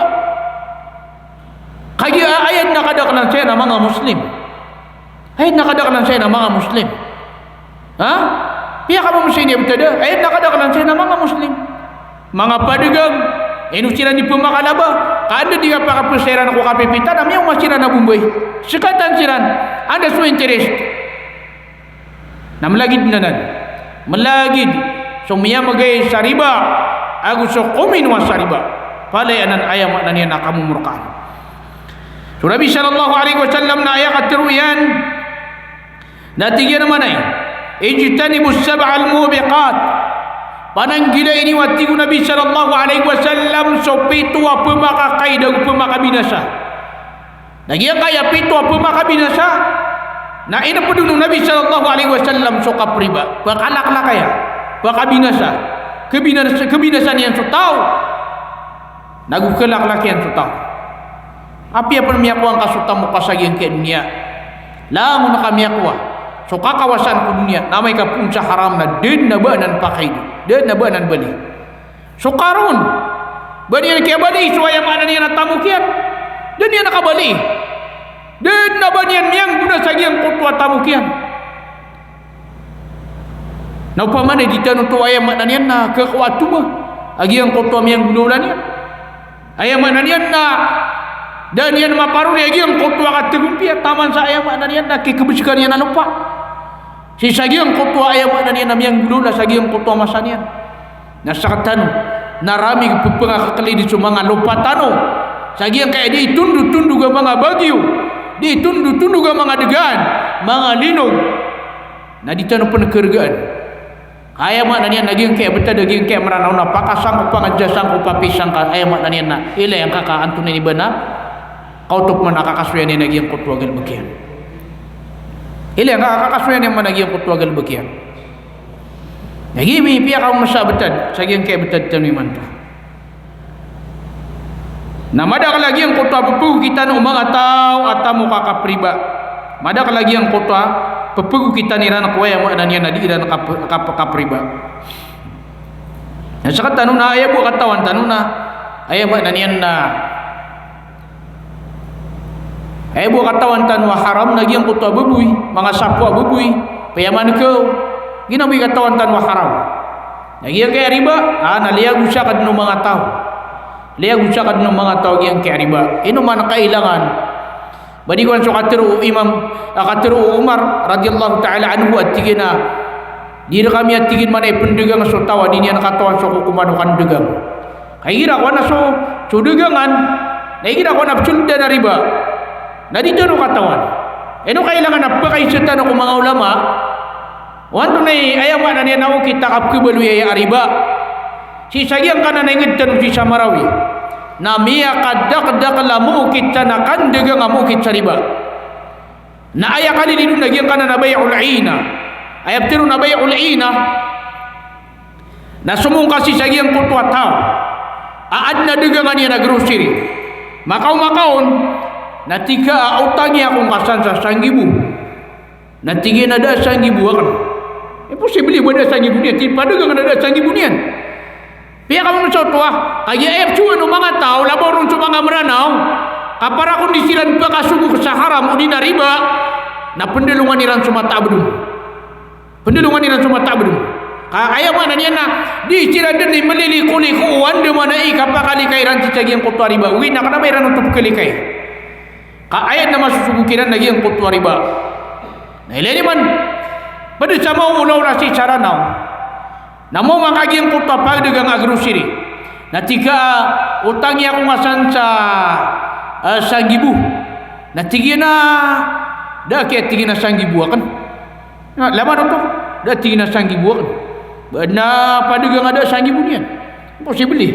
Kagiya aya dn a kadaklan saya na manga Muslim. Aya dn a kadaklan saya na manga Muslim. Ha? Piyakamomosayin iyan btad a, aya dn a kadaklan saya na manga Muslim. Manga padagang, ino siran di pmakalaba, ka anda di kapakapsay iran ko kapipita na miyaoma siran a Bombay. Skatan siran, anda so interest. Na mlagid anan. Mlagid so miyamgay sa riba ago so kominowa sa riba. Palaya anan aya maana niyan na kamomorkaan. So Nabi sallallahu alaihi wasallam na aya katharo iyan na tig iyan a maana i, "Ijtanibus sab'al mubiqat." Pananggilai niyo a tig o Nabi sallallahu alaihi wasallam so pito a pmakakaida ago pmakabinasa. Na giyangkaya pito a pmakabinasa na inpd on o Nabi sallallahu alaihi wasallam so kapriba. Pkalaklak iyan, pkabinasa, kabinasa, kabinasa niyan so taw. Na go kalaklak iyan so taw. Apiya pn miyakowa ngka so tamok ka sa giyangkai a doniya, langon ka miyakowa so kakawasaan ko doniya, na amay ka poon sa haram na da dn a ba anan pakaido, da dn a ba anan bali. So Qarun, ba niyan kiyabali so aya maana niyan a tamok iyan? Da niyan kabali. Da dn a ba niyan miyanggona sa giyangkoto a tamok iyan. Na opama na di tano oto aya maana niyan na khakowa a toma a giyangkoto a miyanggolawla niyan. Aya maana niyan na da niyan maparoli a giyangkoto a katagompiya taman sa aya maana niyan na kikhabskan iyan a lopa. Sii sa giyangkoto a aya maana niyan na miyanggolawla sa giyangkoto a masa niyan. Na sktano, na ramig pphangakaklid so manga lopa tano sa giyangkaya di tondotondog a manga bagyo, di tondotondog a manga dgan, manga linog. Na di tano pn kargaan. Aya maana niyan na giyangkaya btad a giyangkaya Mranaw na pakasangkopan ka dn sa sangkopa pisangka, aya maana niyan na ilay angka ka antonaa i ba na kaotop man a kakasoyan iyan a giyangkoto a galbk iyan. Ilay angka ka kakasoyan iyan man a giyangkoto a galbk iyan. Na giya i piyakaomasa a btad sa giyangkaya btad tano imanto. Na madakl a giyangkoto a pphagokitan o manga taw a tamok a kapriba. Madakl a giyangkoto a pphagokitan iran ko aya maana niyan na di iran kap-, kap-, kapriba. Na sktano na aya bo a katawan tano na aya maana niyan na aya bo a katawan tano a haram na giyangkoto a baboy, manga sapo a baboy, payaman ka, giya bo i katawan tano a haram. Na giyangkaya riba, a, na liyagosa ka dn o manga taw. Liyagosa ka dn o manga taw giyangkaya riba. Ino man kailangan. Ba di kowan so katharo o Imam, a, katharo o Umar radiyallahu ta'ala anhu a tig iyan a, di rkami a tig iyan man a ipndgang so taw a di niyan katawan so kokoman o kandgang. Ka igira kowan a so, so dagangan, na igira kowan a psoldan a riba. Na di tano katawan. Ino kailangan a pakaisa tano ko manga ulama, o antonaa i aya maana niyan na okit a kapkhabaloy aya a riba. Sii sa giyangkanan a ingd tano sii sa Marawi na miyakadakdakl a mookit sa na kandagang a mookit sa riba. Na aya kalilid on na giyangkanan a bay'ul ina. Aya ptharoon a bay'ul ina na somongka sii sa giyangkoto a taw a adn a dagangan iyan a grocery. Makaoma ka on, na tig ka a otangi ako ngka san sa sanggibo. Na tig iyan a da a sanggibo akn. Imposible ba da a sanggibo niyan, tig, padagang na da a sanggibo niyan. Piyakaoma sa oto a, kagiya aya psowan o manga taw, labaw ron so manga Mranaw, ka para kon di siran pakasogok sa haram odi na riba, na pndalongan iran so mataabd on. Pndalongan iran so mataabd on. Ka aya maana niyan na di siran dn i mliliko-liko o andamanaya i kapakalikay iran sii sa giyangkoto a riba. Ogaid na kna ba iran oto pkalikay. Ka aya dn a masosogo kiran na giyangkoto a riba. Na ilay niyo man, pd sa maoolaola sii sa Ranaw. Na maoma ka giyangkoto a pagdagang a grocery. Na tig ka a, otangi ako ngka san sa, a, sanggibo. Na tig iyan a, da aki a tig iyan a sanggibo akn. Na, laman oto, da tig iyan a sanggibo akn. Ba adn a padagang a da a sanggibo niyan. Imposible.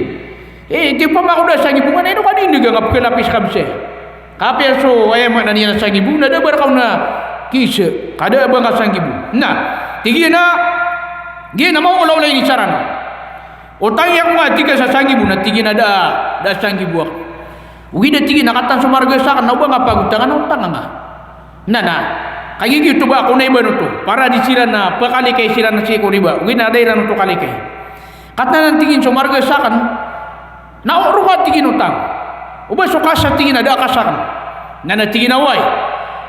Eh, tig, opama ko da a sanggibo ngka, na ino ka di ndagang a pkhalapis ka bs aya. Ka apiya so, aya maana niyan a sanggibo, na da a ba rka on a kiisa, ka da a ba ngka sanggibo. Na, tig iyan a, giya na maolaola ini sa Ranaw. Otangi ako ngka, tig ka, sa sanggibo, na tig iyan a da, da a sanggibo akn. Ogaid na tig iyan a kataan so margas akn, na o ba ngka pagotangan, na otang ngka. Na, na, kagiya giyoto ba ako na iban oto, para di siran na pkalikay siran sii ko riba, ogaid na da iran oto kalikay. Kataan, na tig iyan so margas akn, na o roo ka, tig iyan, otang. O ba so kas, tig iyan, a da a kas akn. Na, na tig iyan a oway.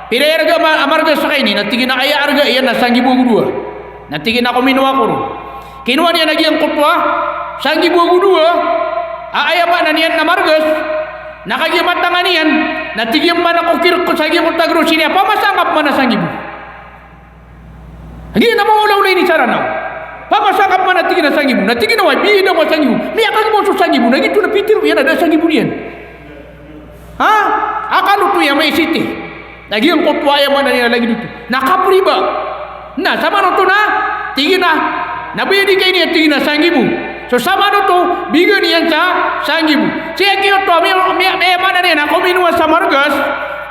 Pira i arga a ma-, a margas akn ini, na tig iyan a aya arga iyan na sanggibo ago dowa. Na tig iyan a kominowa ako ron. Kinowa niyan a giyangkoto a sanggibo ago dowa a aya maana niyan na margas. Na kagiya matangan iyan, na tig iyan man a ko kirk ko sa giyangkoto a grocery a pamasa ngka pman a sanggibo. Giya na maolaola ini sa Ranaw. Pamasa ngka pman a tig iyan a sanggibo. Na tig iyan a oway, biyai ako a sanggibo. Miyakagmaw so sanggibo. Na giyoto na pitharo iyan a da a sanggibo niyan. Ha? Akal oto iya maisiti. Na giyangkoto a aya maana niyan a lagid oto na kapriba. Na samanoto na, tig iyan a, na biyai ka ini a tig iyan a sanggibo. So samanoto, bigan iyan sa sanggibo. Sii a giyoto a mi-, mi-, aya maana niyan a kominowa sa margas,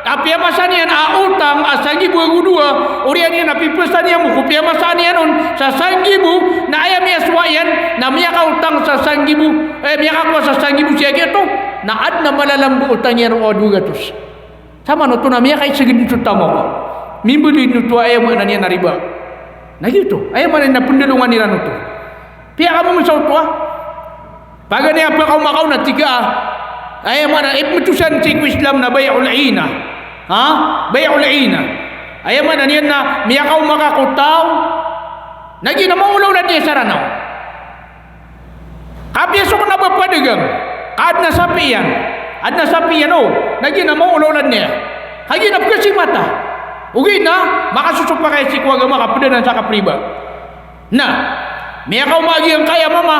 a piyamasa niyan a otang a sanggibo ago dowa, oriyan iyan a pipasan iyan bo ko piyamasaan iyan on sa sanggibo, na aya miyasowa iyan na miyakaotang sa sanggibo, eh, miyakakowa sa sanggibo sii a giyoto, na adn a malalambo otang iyan o dowa gatos. Samanoto na miyakaisgd dn so tamok. Mimbaloy dn oto a aya maana niyan a riba. Na giyoto, aya maana niyan na pndalongan iran oto. Piyakaoma sa oto a, paganay a pkaoma ka on na tig ka a, aya maana, ipmtosan sii ko Islam na bay'ul ina. Ha? Bay'ul ina. Aya maana niyan na miyakaoma ka ko taw, na giya na maolaola niyan sa Ranaw. Ka apiya so kna ba padagang, ka adn a sapi iyan. Adn a sapi iyan, o, na giya na maolaola niyan. Ka giya na pkasimata. Ogaid na makasosopak aya sii ko agama ka pd anan sa kapriba. Na miyakaoma a giyangkaya mama,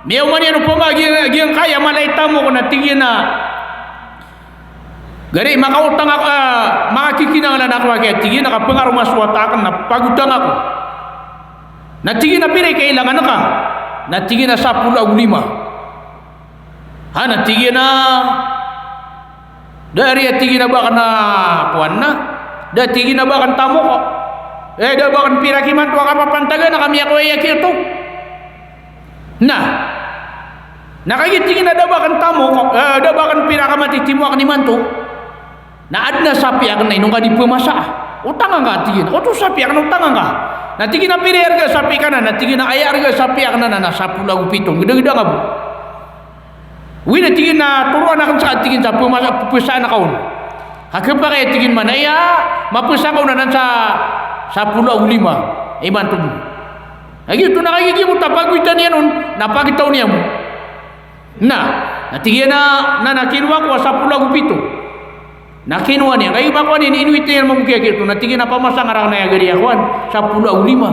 miyaoma niyan opama a giya, giyangkaya mala i tamok na tig iyan a, gari, makaotang ako, ah, makakikinanglan ako a giya, tig iyan a, kapangaroma so wata akn na pagotang ako. Na tig iyan a, pira i kailangan ka? Na tig iyan a, sapolo ago lima. Ha, na tig iyan a, da ari a tig iyan a ba akn a kowan na, da tig iyan a ba akn tamok. Eh, da ba akn pirak imanto a kapapantagan a ka miyakowa aya kiyoto. Na, na kagiya tig iyan a da ba akn tamok, eh, da ba akn pirak a matitimo akn imanto. Na adn a sapi akn na ino ngka di pmasa a. Otanga ngka, tig iyan. Oto sapi akn, otanga ngka. Na tig iyan a, pira i arga a sapi ka anan? Na tig iyan a, aya arga a sapi akn anan na sapolo ago pito. Gdagda nga bo. Oway, na tig iyan a, toroan akn ska, tig iyan, sa pmasa, pphasaan ka on. Ka khapakay a tig iyan man a aya maphasa ka on anan sa sapolo ago lima. Imanto bo. Na giyoto na kagiya giyangkoto a pagoitan iyan on na pagtaw niyan bo. Na, na tig iyan a, na, na kinowa ko a sapolo ago pito. Na kinowa niyan, kagiya makowa niyan, inowit iyan mambo kiya giyoto, na tig iyan a, pamasa nga rakn aya gari a kowan, sapolo ago lima.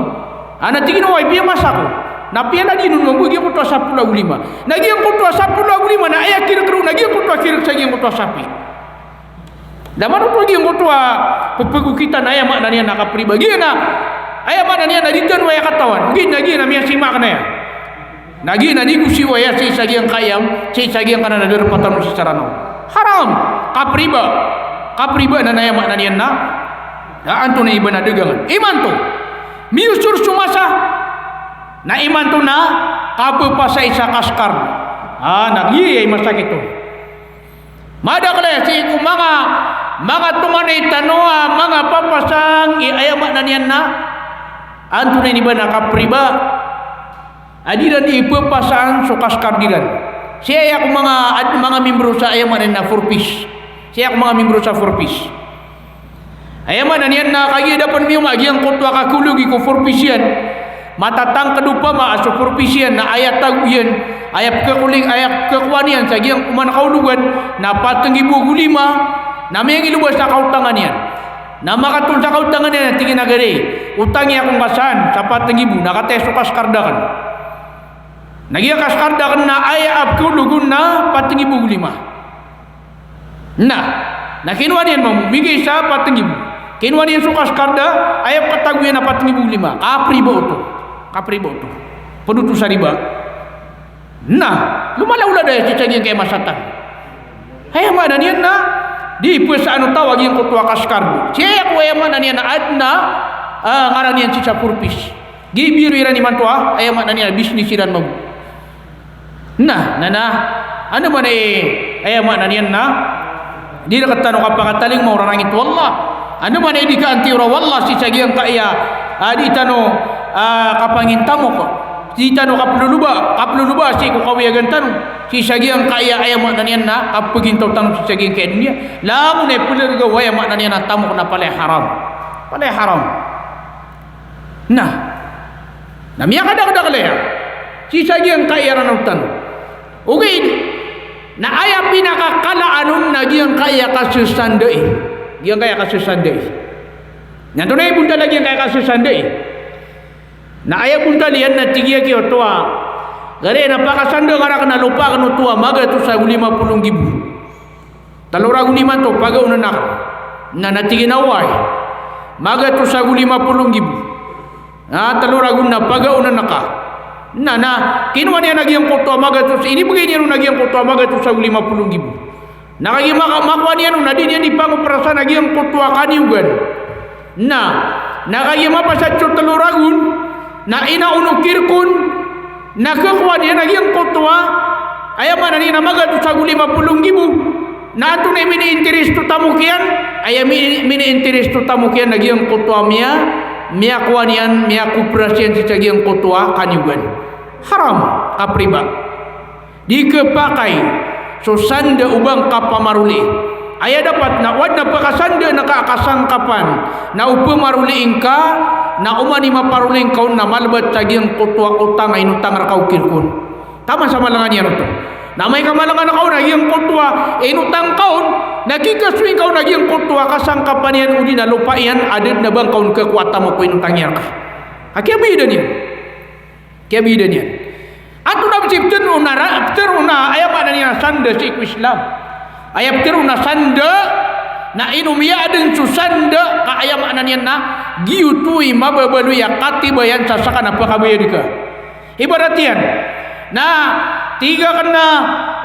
Ah, na tig iyan a, oway, piyamasa ko. Na piyalagid on mambo giyangkoto a sapolo ago lima. Na giyangkoto a sapolo ago lima na aya kirk roo na giyangkoto a kirk sa giyangkoto a sapi. Da man oto a giyangkoto a pphagokitan, aya maana niyan na kapriba. Giya na, aya maana niyan na di tano aya katawan. Ogaid na giya na miyasima akn aya. Na giya na di ko siwa aya sii sa giyangkaya, sii sa giyangkanan a darpa tano sii sa Ranaw. Haram. Kapriba. Kapriba anan, aya maana niyan na, na antonaa i ba na dagangan. Imanto, miyosor so masa. Na imanto na kapphasai sa kaskar. Ah, na giya i masakit on. Madakl aya sii ko manga, manga tonganay tano a manga papasang i, aya maana niyan na antonaa ini ba na kapriba a di iran di pphasaan so kaskar iran. Sii aya ko manga ad-, manga membro sa, aya maana niyan na, Four Ps. Sii aya ko manga membro sa Four Ps. Aya maana niyan na kagiya da pn miyaoma a giyangkoto a kakologi ko Four Ps iyan, matatangkd opama a so Four Ps iyan na aya tago iyan, aya pkhakoling, aya pkhakowa niyan sa giyangkoman a kaologan na pat nggibo ago lima, na miyangilobas a kaotangan iyan. Na makatol sa kaotangan iyan, na tig iyan a, gari, otangi ako ngka san sa pat nggibo, na kataya so kaskar akn. Na giya kaskar akn na aya a pkhaolog on na pat nggibo ago lima. Na, na kinowa niyan mambo, migay sa pat nggibo. Kinowa niyan so kaskar, aya pkhatago iyan na pat nggibo ago lima. Kapriba oto. Kapriba oto. Pd oto sa riba. Na, lomalaolad aya sii sa giyangkaya masa tano. Aya maana niyan na di phasaan o taw a giyangkoto a kaskar. Sii aya ko, aya maana niyan na, adn a, ah, ngaran iyan sii sa Four Ps. Giya i biro iran imanto a, aya maana niyan na business iran mambo. Na, na, na, ano man i, aya maana niyan na, di rktano kapakatalingoma o rarangit o Allah. Ano man i di kaantiora o Allah sii sa giyangkaya, ah, di tano, ah, kapangintamok, di tano kaploloba, kaploloba sii ko kawiyagan tano sii sa giyangkaya, aya maana niyan na, kapgintaw tano sii sa giyangkaya doniya. Langon a iplarga o, aya maana niyan na, tamok na palaya haram. Palaya haram. Na, na miyakadakdakl aya sii sa giyangkaya Ranaw tano. Ogaid na aya pinakakalaan on na giyangkaya kasasandai. Giyangkaya kasasandai. Na antonaa i bontal a giyangkaya kasasandai? Na aya bontal iyan na tig iyan a, giyoto a, gari, na pakasanda nga rakn a lopa akn oto a magatos ago lima polo nggibo. Tlo ragon imanto, pagaonan akn. Na, na tig iyan a, oway, magatos ago lima polo nggibo. Na tlo ragon na pagaonan ka. Na, na kinowa niyan a giyangkoto a magatos, inibgay niyan on a giyangkoto a magatos ago lima polo nggibo. Na kagiya maka-, makowa niyan on na di niyan di pangoprasan a giyangkoto a kaniyogan. Na, na kagiya mapasad so tlo ragon, na inaon o kirk on, na khakowa niyan a giyangkoto a, aya maana niyan na magatos ago lima polo nggibo. Na antonaa i mini-interest o tamok iyan? Aya mi-, mini-interest o tamok iyan na giyangkoto a miya-, miyakowa niyan, miyakopras iyan sii sa giyangkoto a kaniyogan. Haram, kapriba. Di khapakay so sanda o ba ngka pamaroli. Aya dapat na o adn a pkasanda ngka a kasangkapan na o pamaroli ngka, na oman i maparoli ngka on na malbat sa giyangkoto a otang a inotang rka o kirk on. Taman sa malangan iyan oto. Na amay ka malangan ka on a giyangkoto a inotang ka on, Na kikasoy ngka on a giyangkoto a kasangkapan iyan odi na lopa iyan, a da dn a ba ngka on khakowa a tamok ko inotang iyan rka. Ka kiyabaydan iyan. Kiyabaydan iyan. Antonaa bs i ptharoon a ra-, ptharoon a aya maana niyan a sanda sii ko Islam? Aya ptharoon a sanda, na ino miyaadn so sanda, ka aya maana niyan na giyoto i mababaloy a katibayan sa sakn a phakabayad ka. Ibarat iyan na tig akn a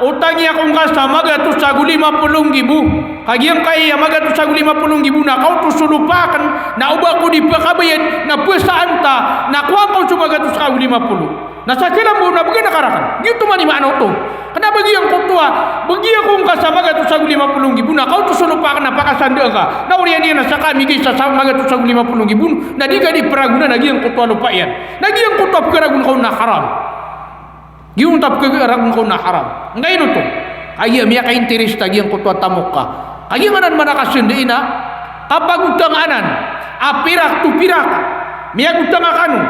otangi ako ngka sa magatos ago lima polo nggibo. Ka giyangkai a magatos ago lima polo nggibo na kaoto so lopa akn, na o ba ko di phakabayad na phasaan ta, na kowaa ngka on so magatos ago lima polo. Na sa khalambaw na bgan ka rakn. Giyoto man i maana oto. Kna ba giyangkoto a, bgi ako ngka sa magatos ago lima polo nggibo na kaoto so lopa akn na pakasandaan ka. Na oriyan iyan na sa kamigay sa, sa magatos ago lima polo nggibo, na di ka di pragonan a giyangkoto a lopa iyan. Na giyangkoto a pkharagon ka on na haram. Giyangkoto a pkharagon ka on na haram. Angkaino oto? Kagiya miyaka-interest a giyangkoto a tamok ka. Kagiya anan man a kasandai na kapagotang anan a pirak to pirak. Miyagotang a kano.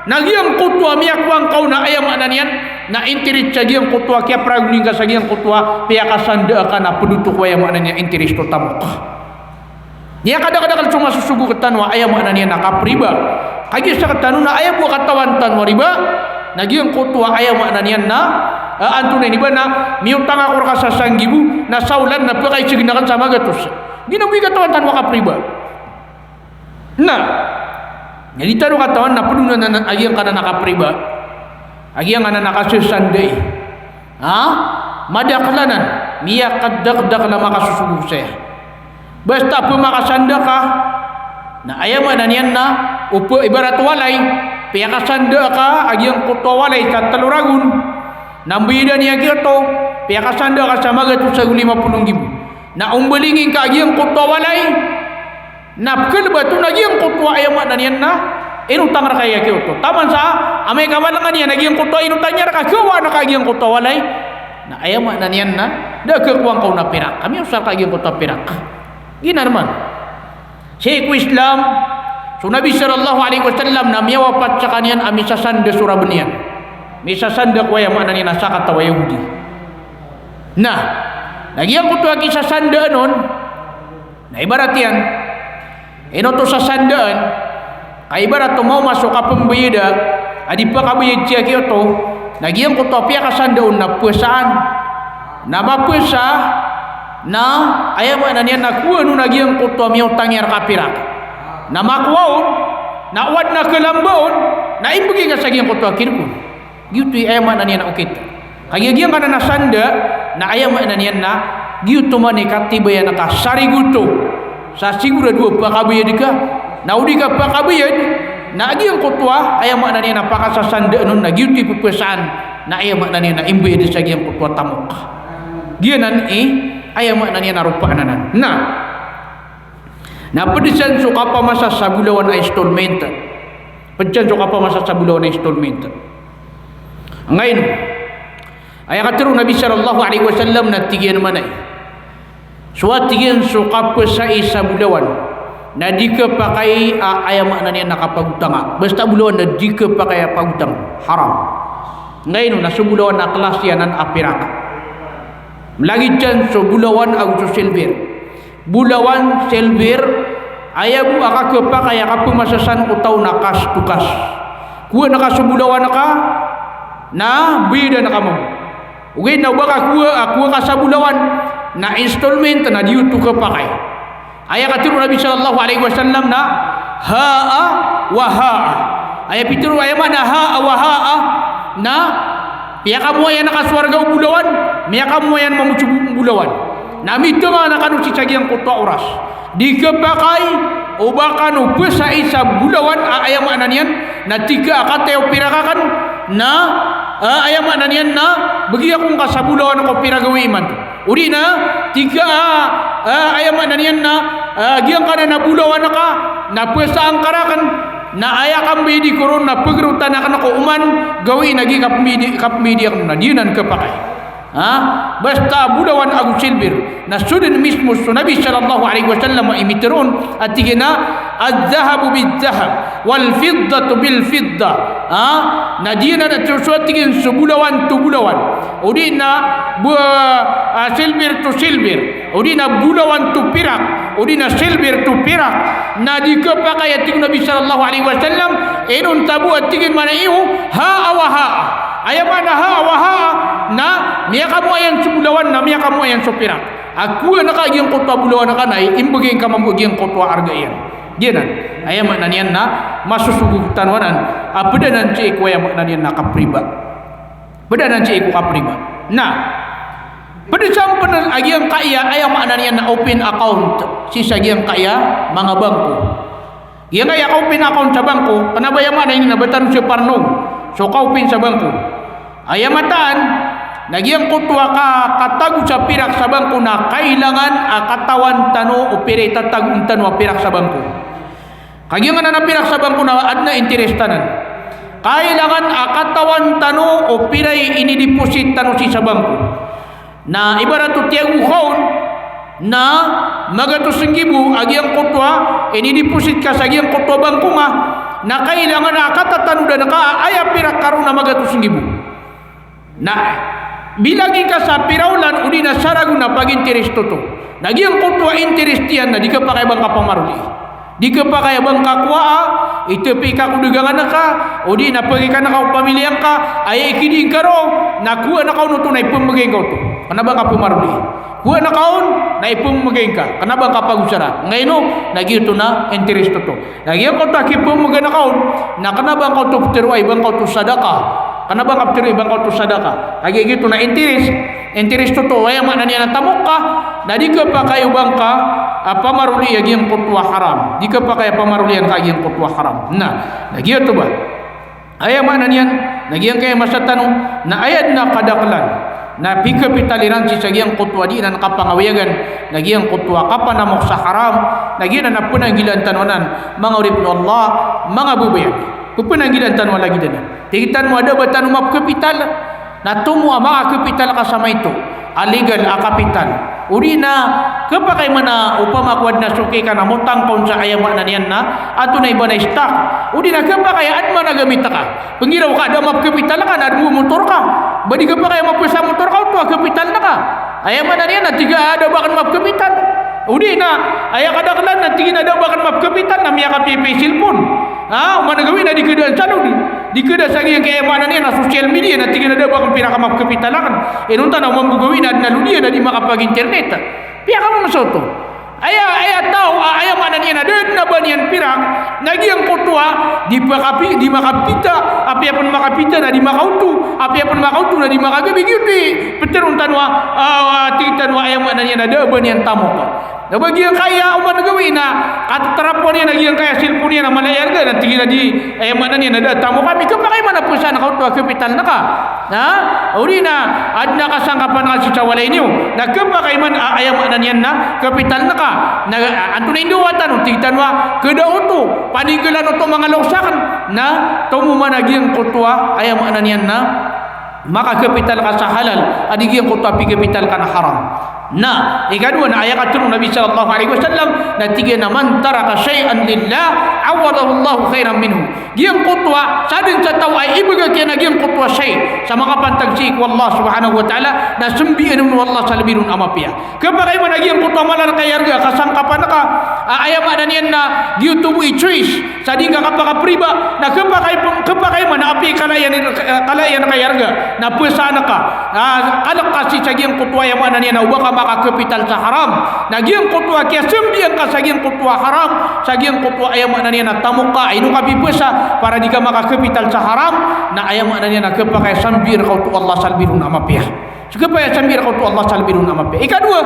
Na giyangkoto a miyakowa ngka on na aya maana niyan na interest sa giyangkoto a kiyapragoni ngka sa giyangkoto a piyakasanda ka na pd oto ko aya maana niyan interest o tamok. Miyakadakdakl so masosogo rktano a aya maana niyan na kapriba. Kagiya sktano na aya bo a katawan tano a riba, na giyangkoto a aya maana niyan na, ah, antonaa ini ba na miyotang ako rka sa sanggibo, na sa olan na pkaisgn akn sa magatos. Giyanan bo i katawan tano a kapriba. Na, na di tano katawan na pd on anan a giyangkanan a kapriba. A giyangkanan a kasasandai. Ha? Madakl anan, miyakadakdakl a makasosogo saya. Basta pmakasanda ka, na aya maana niyan na, o ph-, ibarat walay, piyakasanda ka a giyangkoto a walay sa tlo ragon. Na mbayadan iyan giyoto, piyakasanda ka sa magatos ago lima polo nggibo. Na o mbalingi ngka a giyangkoto a walay, na pkhalbat on a giyangkoto a aya maana niyan na inotang rka iyan giyoto. Taman sa amay ka malangan iyan a giyangkoto a inotang iyan rka, khawaan ka a giyangkoto a walay, na aya maana niyan na da a khakowa ngka on a pirak. Ka miyosar ka a giyangkoto a pirak. Giyanan man. Sii ko Islam, so Nabi sallallahu alaihi wasallam na miyawapat skaniyan a misasanda so raben iyan. Misasanda ko aya maana niyan na sakataw a Yahudi. Na, na giyangkoto a kisasandaan on, na ibarat iyan, ino oto sasandaan, ka ibarat o maoma so kapmbayada a di pakabayad siya giyoto, na giyangkoto a piyakasanda on na phasaan. Na maphasa, na aya maana niyan na kowaan on a giyangkoto a miyotang iyan rka a pirak. Na makowa on, na o adn a khalambaon, na imbgay ka sa giyangkoto a kirk on. Giyoto i aya maana niyan na okit. Kagiya giyangkanan a sanda, na aya maana niyan na giyoto man i katibayan ka sarigoto sa sigorado a pakabayad ka. Na o di ka pakabayad, na giyangkoto a aya maana niyan na pakasasandaan on, na giyoto i pphasaan, na aya maana niyan na imbayad sa giyangkoto a tamok. Giyanan i aya maana niyan na ropaan anan. Na, na pd san so kapamasa sa bolawan a installment. Pd san so kapamasa sa bolawan a installment. Angkaino? Aya katharo o Nabi sallallahu alaihi wasallam na tig iyan man a, so a tig iyan so kapasai sa bolawan na di khapakay a, aya maana niyan na kapagotanga. Basta bolawan na di khapakay a pagotang. Haram. Angkaino na so bolawan na klasi anan a pirak. Mlagid san so bolawan ago so silver. Bolawan, silver, aya bo a kakhapakay a kapmasa san o taw na cash to cash. Kowaan ka so bolawan ka, na bayadan ka mambo. Ogaid na o ba ka kowa, a kowa ka sa bolawan, na installment na di oto khapakay. Aya katharo o Nabi sallallahu alaihi wasallam na, haa wa haa. Aya pitharo, aya maana haa wa haa, na piyakamoayan ka so arga o bolawan, miyakamoayan mambo so bolawan. Na mitnga na kano sii sa giyangkoto a oras. Di khapakay o ba kano phasai sa bolawan a aya maana niyan na tig ka a kataya o pirak akn na, a, aya maana niyan na bgi ako ngka sa bolawan ko pira gawii imanto. O di na tig ka a, a, aya maana niyan na, a, giyangkanan a bolawan ka na phasaan ka rakn, na aya kambayadi ko ron na pagrutan akn ko oman gawii na giya kapmbayadi, kapmbayadi akn on na di anan khapakay. Ha? Basta bolawan ago silver. Na so dn mismo so Nabi sallallahu alaihi wasallam a imitharo on a tig iyan a, "Adh-dhahabu bidh-dhahab, wal-fiddatu bil-fiddah, Ah, na di anan a so, so tig iyan so bolawan to bolawan. O di na bo-, ah, silver to silver. O di na bolawan to pirak. O di na silver to pirak. Na di khapakay a tig o Nabi sallallahu alaihi wasallam, inonta bo a tig iyan mana iyo, haa wa haa. Aya maana haa wa haa, na miyakamoa iyan so bolawan, na miyakamoa iyan so pirak. A kowa ngka giyangkoto a bolawan ngka na imbegay ngka mambo giyangkoto a arga iyan. Giyanan. Aya maana niyan na masosogo tano anan a ped anan sii ko aya maana niyan na kapriba. Ped anan sii ko kapriba. Na ped sa pen a giyangkaya, aya maana niyan na open account sii sa giyangkaya manga bangko. Giyangkaya ka-open account sa bangko, kena ba aya maana niyan na ba tano siya parno so ka-open sa bangko. Aya mataan na giyangkoto a ka-, katago sa pirak sa bangko na kailangan a katawan tano o pira i tatagoon tano a pirak sa bangko. Kagiya anan a pirak sa bangko na aden a interest anan. Kailangan a katawan tano o pira i inideposit tano sii sa bangko. Na ibarat o tiyago ka on na magatos nggibo a giyangkoto a inideposit ka sa giyangkoto a bangko nga, na kailangan a katatanodan ka a aya pirak ka ron na magatos nggibo. Na bilagi ka sa pira olan o di na sa ragon a pag-interest oto. Na giyangkoto a interest iyan na di khapakay a ba ngka pamaroli. Di khapakay a ba ngka kowaa, itepi ka ko dagangan ka, o di na pegi ka ngka o pamiliya ngka, aya ikidi ngka ron, na kowaa ngka on oto na ipemegay ngka oto. Kena ba ngka pamaroli. Kowaa ngka on na ipemegay ngka. Kena ba ngka pagosara. Ngkaino, na giyoto na interest oto. Na giyangkoto a kipemegay ngka on, na kena ba ngka oto peteroay, ba ngka oto sadaka. Kena ba ngka peteroay, ba ngka oto sadaka. Lagid giyoto na interest, interest oto, aya maana niyan na tamok ka, na di khapakay o ba ngka, ah, pamaroli a giyangkoto a haram. Di khapakay a pamarolian ka a giyangkoto a haram. Na, na giyoto ba. Aya maana niyan, na giyangkaya masa tano, na aya den a kadaklan na pikapital iran sii sa giyangkoto a di anan kapangawiyagan, na giyangkoto a kapanamok sa haram, na giyanan a penanggilaan tano anan, manga oripen o Allah, manga babayaan. Pepenanggilaan tano a lagid anan. Tig tano a da a ba tano mapkapital, na tomo a makakapital ka sa maito a legal a kapital. O di na khapakay man a opama ko aden a soki ka na motang ka on sa aya maana niyan na antonaa i ba na stock. O di na khapakay a aden man a gamit ka. Penggiraw ka a da mapkapital ka na aden bo motor ka. Ba di khapakay a mapesa motor ka oto a kapital ka. Aya maana niyan na tig a da a ba aken mapkapital. O di na aya kadaklan na tig iyan a da a ba aken mapkapital na miyakapiyapiya i cellphone. Ha, oman gawii na di khada sa lodi. Di khada sa giyangkaya maana niyan na social media na tig iyan a da a ba aken pira ka mapkapital aken. Inonta na oman bo gawii na aden a lodi iyan a di makapag-internet. Piyakamamasot oto. Aya, aya taw a, aya maana niyan na da aden a ba niyan pirak, na giyangkoto a di pakapi-, di makapita, apiya pen makapita na di makaoto, apiya pen makaoto na di makagabi, giyoto i peteron tano a, a, a, tig tano a aya maana niyan na da a ba niyan tamok. Na ba giyangkaya oman gawii na katatarapoan iyan a giyangkaya cellphone iyan a mala i arga na tig iyan a di, aya maana niyan na da a tamok ami, khapakay man a pesaan ka oto a kapital ka. Na, o di na aden a kasangkapan ka sii sa walay niyo. Na khapakay man a, aya maana niyan na kapital ka. Na, a, antonaa i ndao a tano, tig tano a khada oto, paninggalan oto manga lokes aken. Na tomo man a giyangkoto a, aya maana niyan na makakapital ka sa halal, a di giyangkoto a pikapital ka na haram. Na ikadowa na aya katharo o Nabi sallallahu alaihi wasallam, na tig iyan a, "Man taraka shay'an lillah, awwadahullahu khairan minhu." Giyangkoto a, sadn sa taw a ibgay iyan a giyangkoto a shay sa makapantag sii ko Allah subhanahu wa ta'ala, na smbiyaan o Allah sa lbi ron a mapiya. Khapakay man a giyangkoto a mala rka i arga, kasangkapan ka, a, aya maana niyan na giyoto bo i choice sa di ngka kapakapriba, na khapakay, khapakay man a apiya i kala iyan, kala iyan ka i arga, na pesaan ka, a, kalk ka sii sa giyangkoto a, aya maana niyan na o ba ka makakapital sa haram. Na giyangkoto a kiyasmbiyaan ka sa giyangkoto a haram, sa giyangkoto a, aya maana niyan na tamok ka, ino ka pipesa para di ka makakapital sa haram, na aya maana niyan na khapakay a smbiyaan ka oto o Allah sa lbi ron a mapiya. So khapakay a smbiyaan ka oto o Allah sa lbi ron a mapiya. Ikadowa,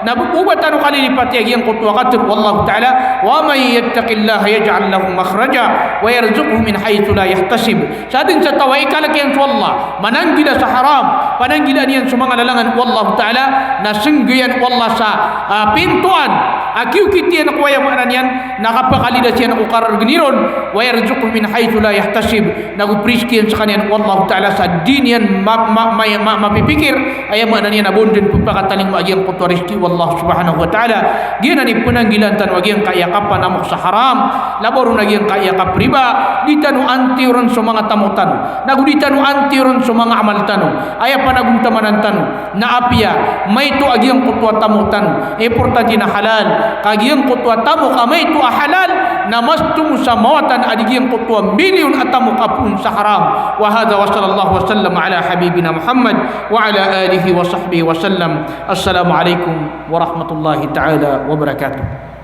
na bo, bo ba tano kalilipati a giyangkoto a katharo o Allahu ta'ala, "Wa man yattaqillaha yaj'al lahu makhraja wa yarzuqhu min haythu la yahtasib." Sadn sa taw a ikalk iyan so Allah, mananggila sa haram, pananggilaan iyan so manga lalangan o Allahu ta'ala, na snggayan o Allah sa, a, pintoan a kiokit iyan ko, aya maana niyan na kapakalidasi iyan ko karargn iron, wa yarzuqhu min haythu la yahtasib, nago prizki iyan skaniyan o Allah Ta'ala sa di niyan ma-, ma-, ma-, ma-, mapipikir, aya maana niyan na ba on dn pphakatalingoma a giyangkoto a rizki o Allah Subhanahu wa Ta'ala. Giyanan i pnanggilaan tano a giyangkaya kapanamok sa haram, labaw ron a giyangkaya kapriba, di tano antiyoran so manga tamok tano, nago di tano antiyoran so manga amal tano, aya panagontamanan tano. Na apiya maito a giyangkoto a tamok tano, importante na halal, ka giyangkoto a tamok a maito a halal, na mas tomo sa mawatan a di giyangkoto a milyon a tamok a poon sa haram. Wa hadha wa sallallahu wa sallam ala habibina Muhammad wa ala alihi wa sahbihi wa sallam. Assalamu alaikum warahmatullahi ta'ala wabarakatuh.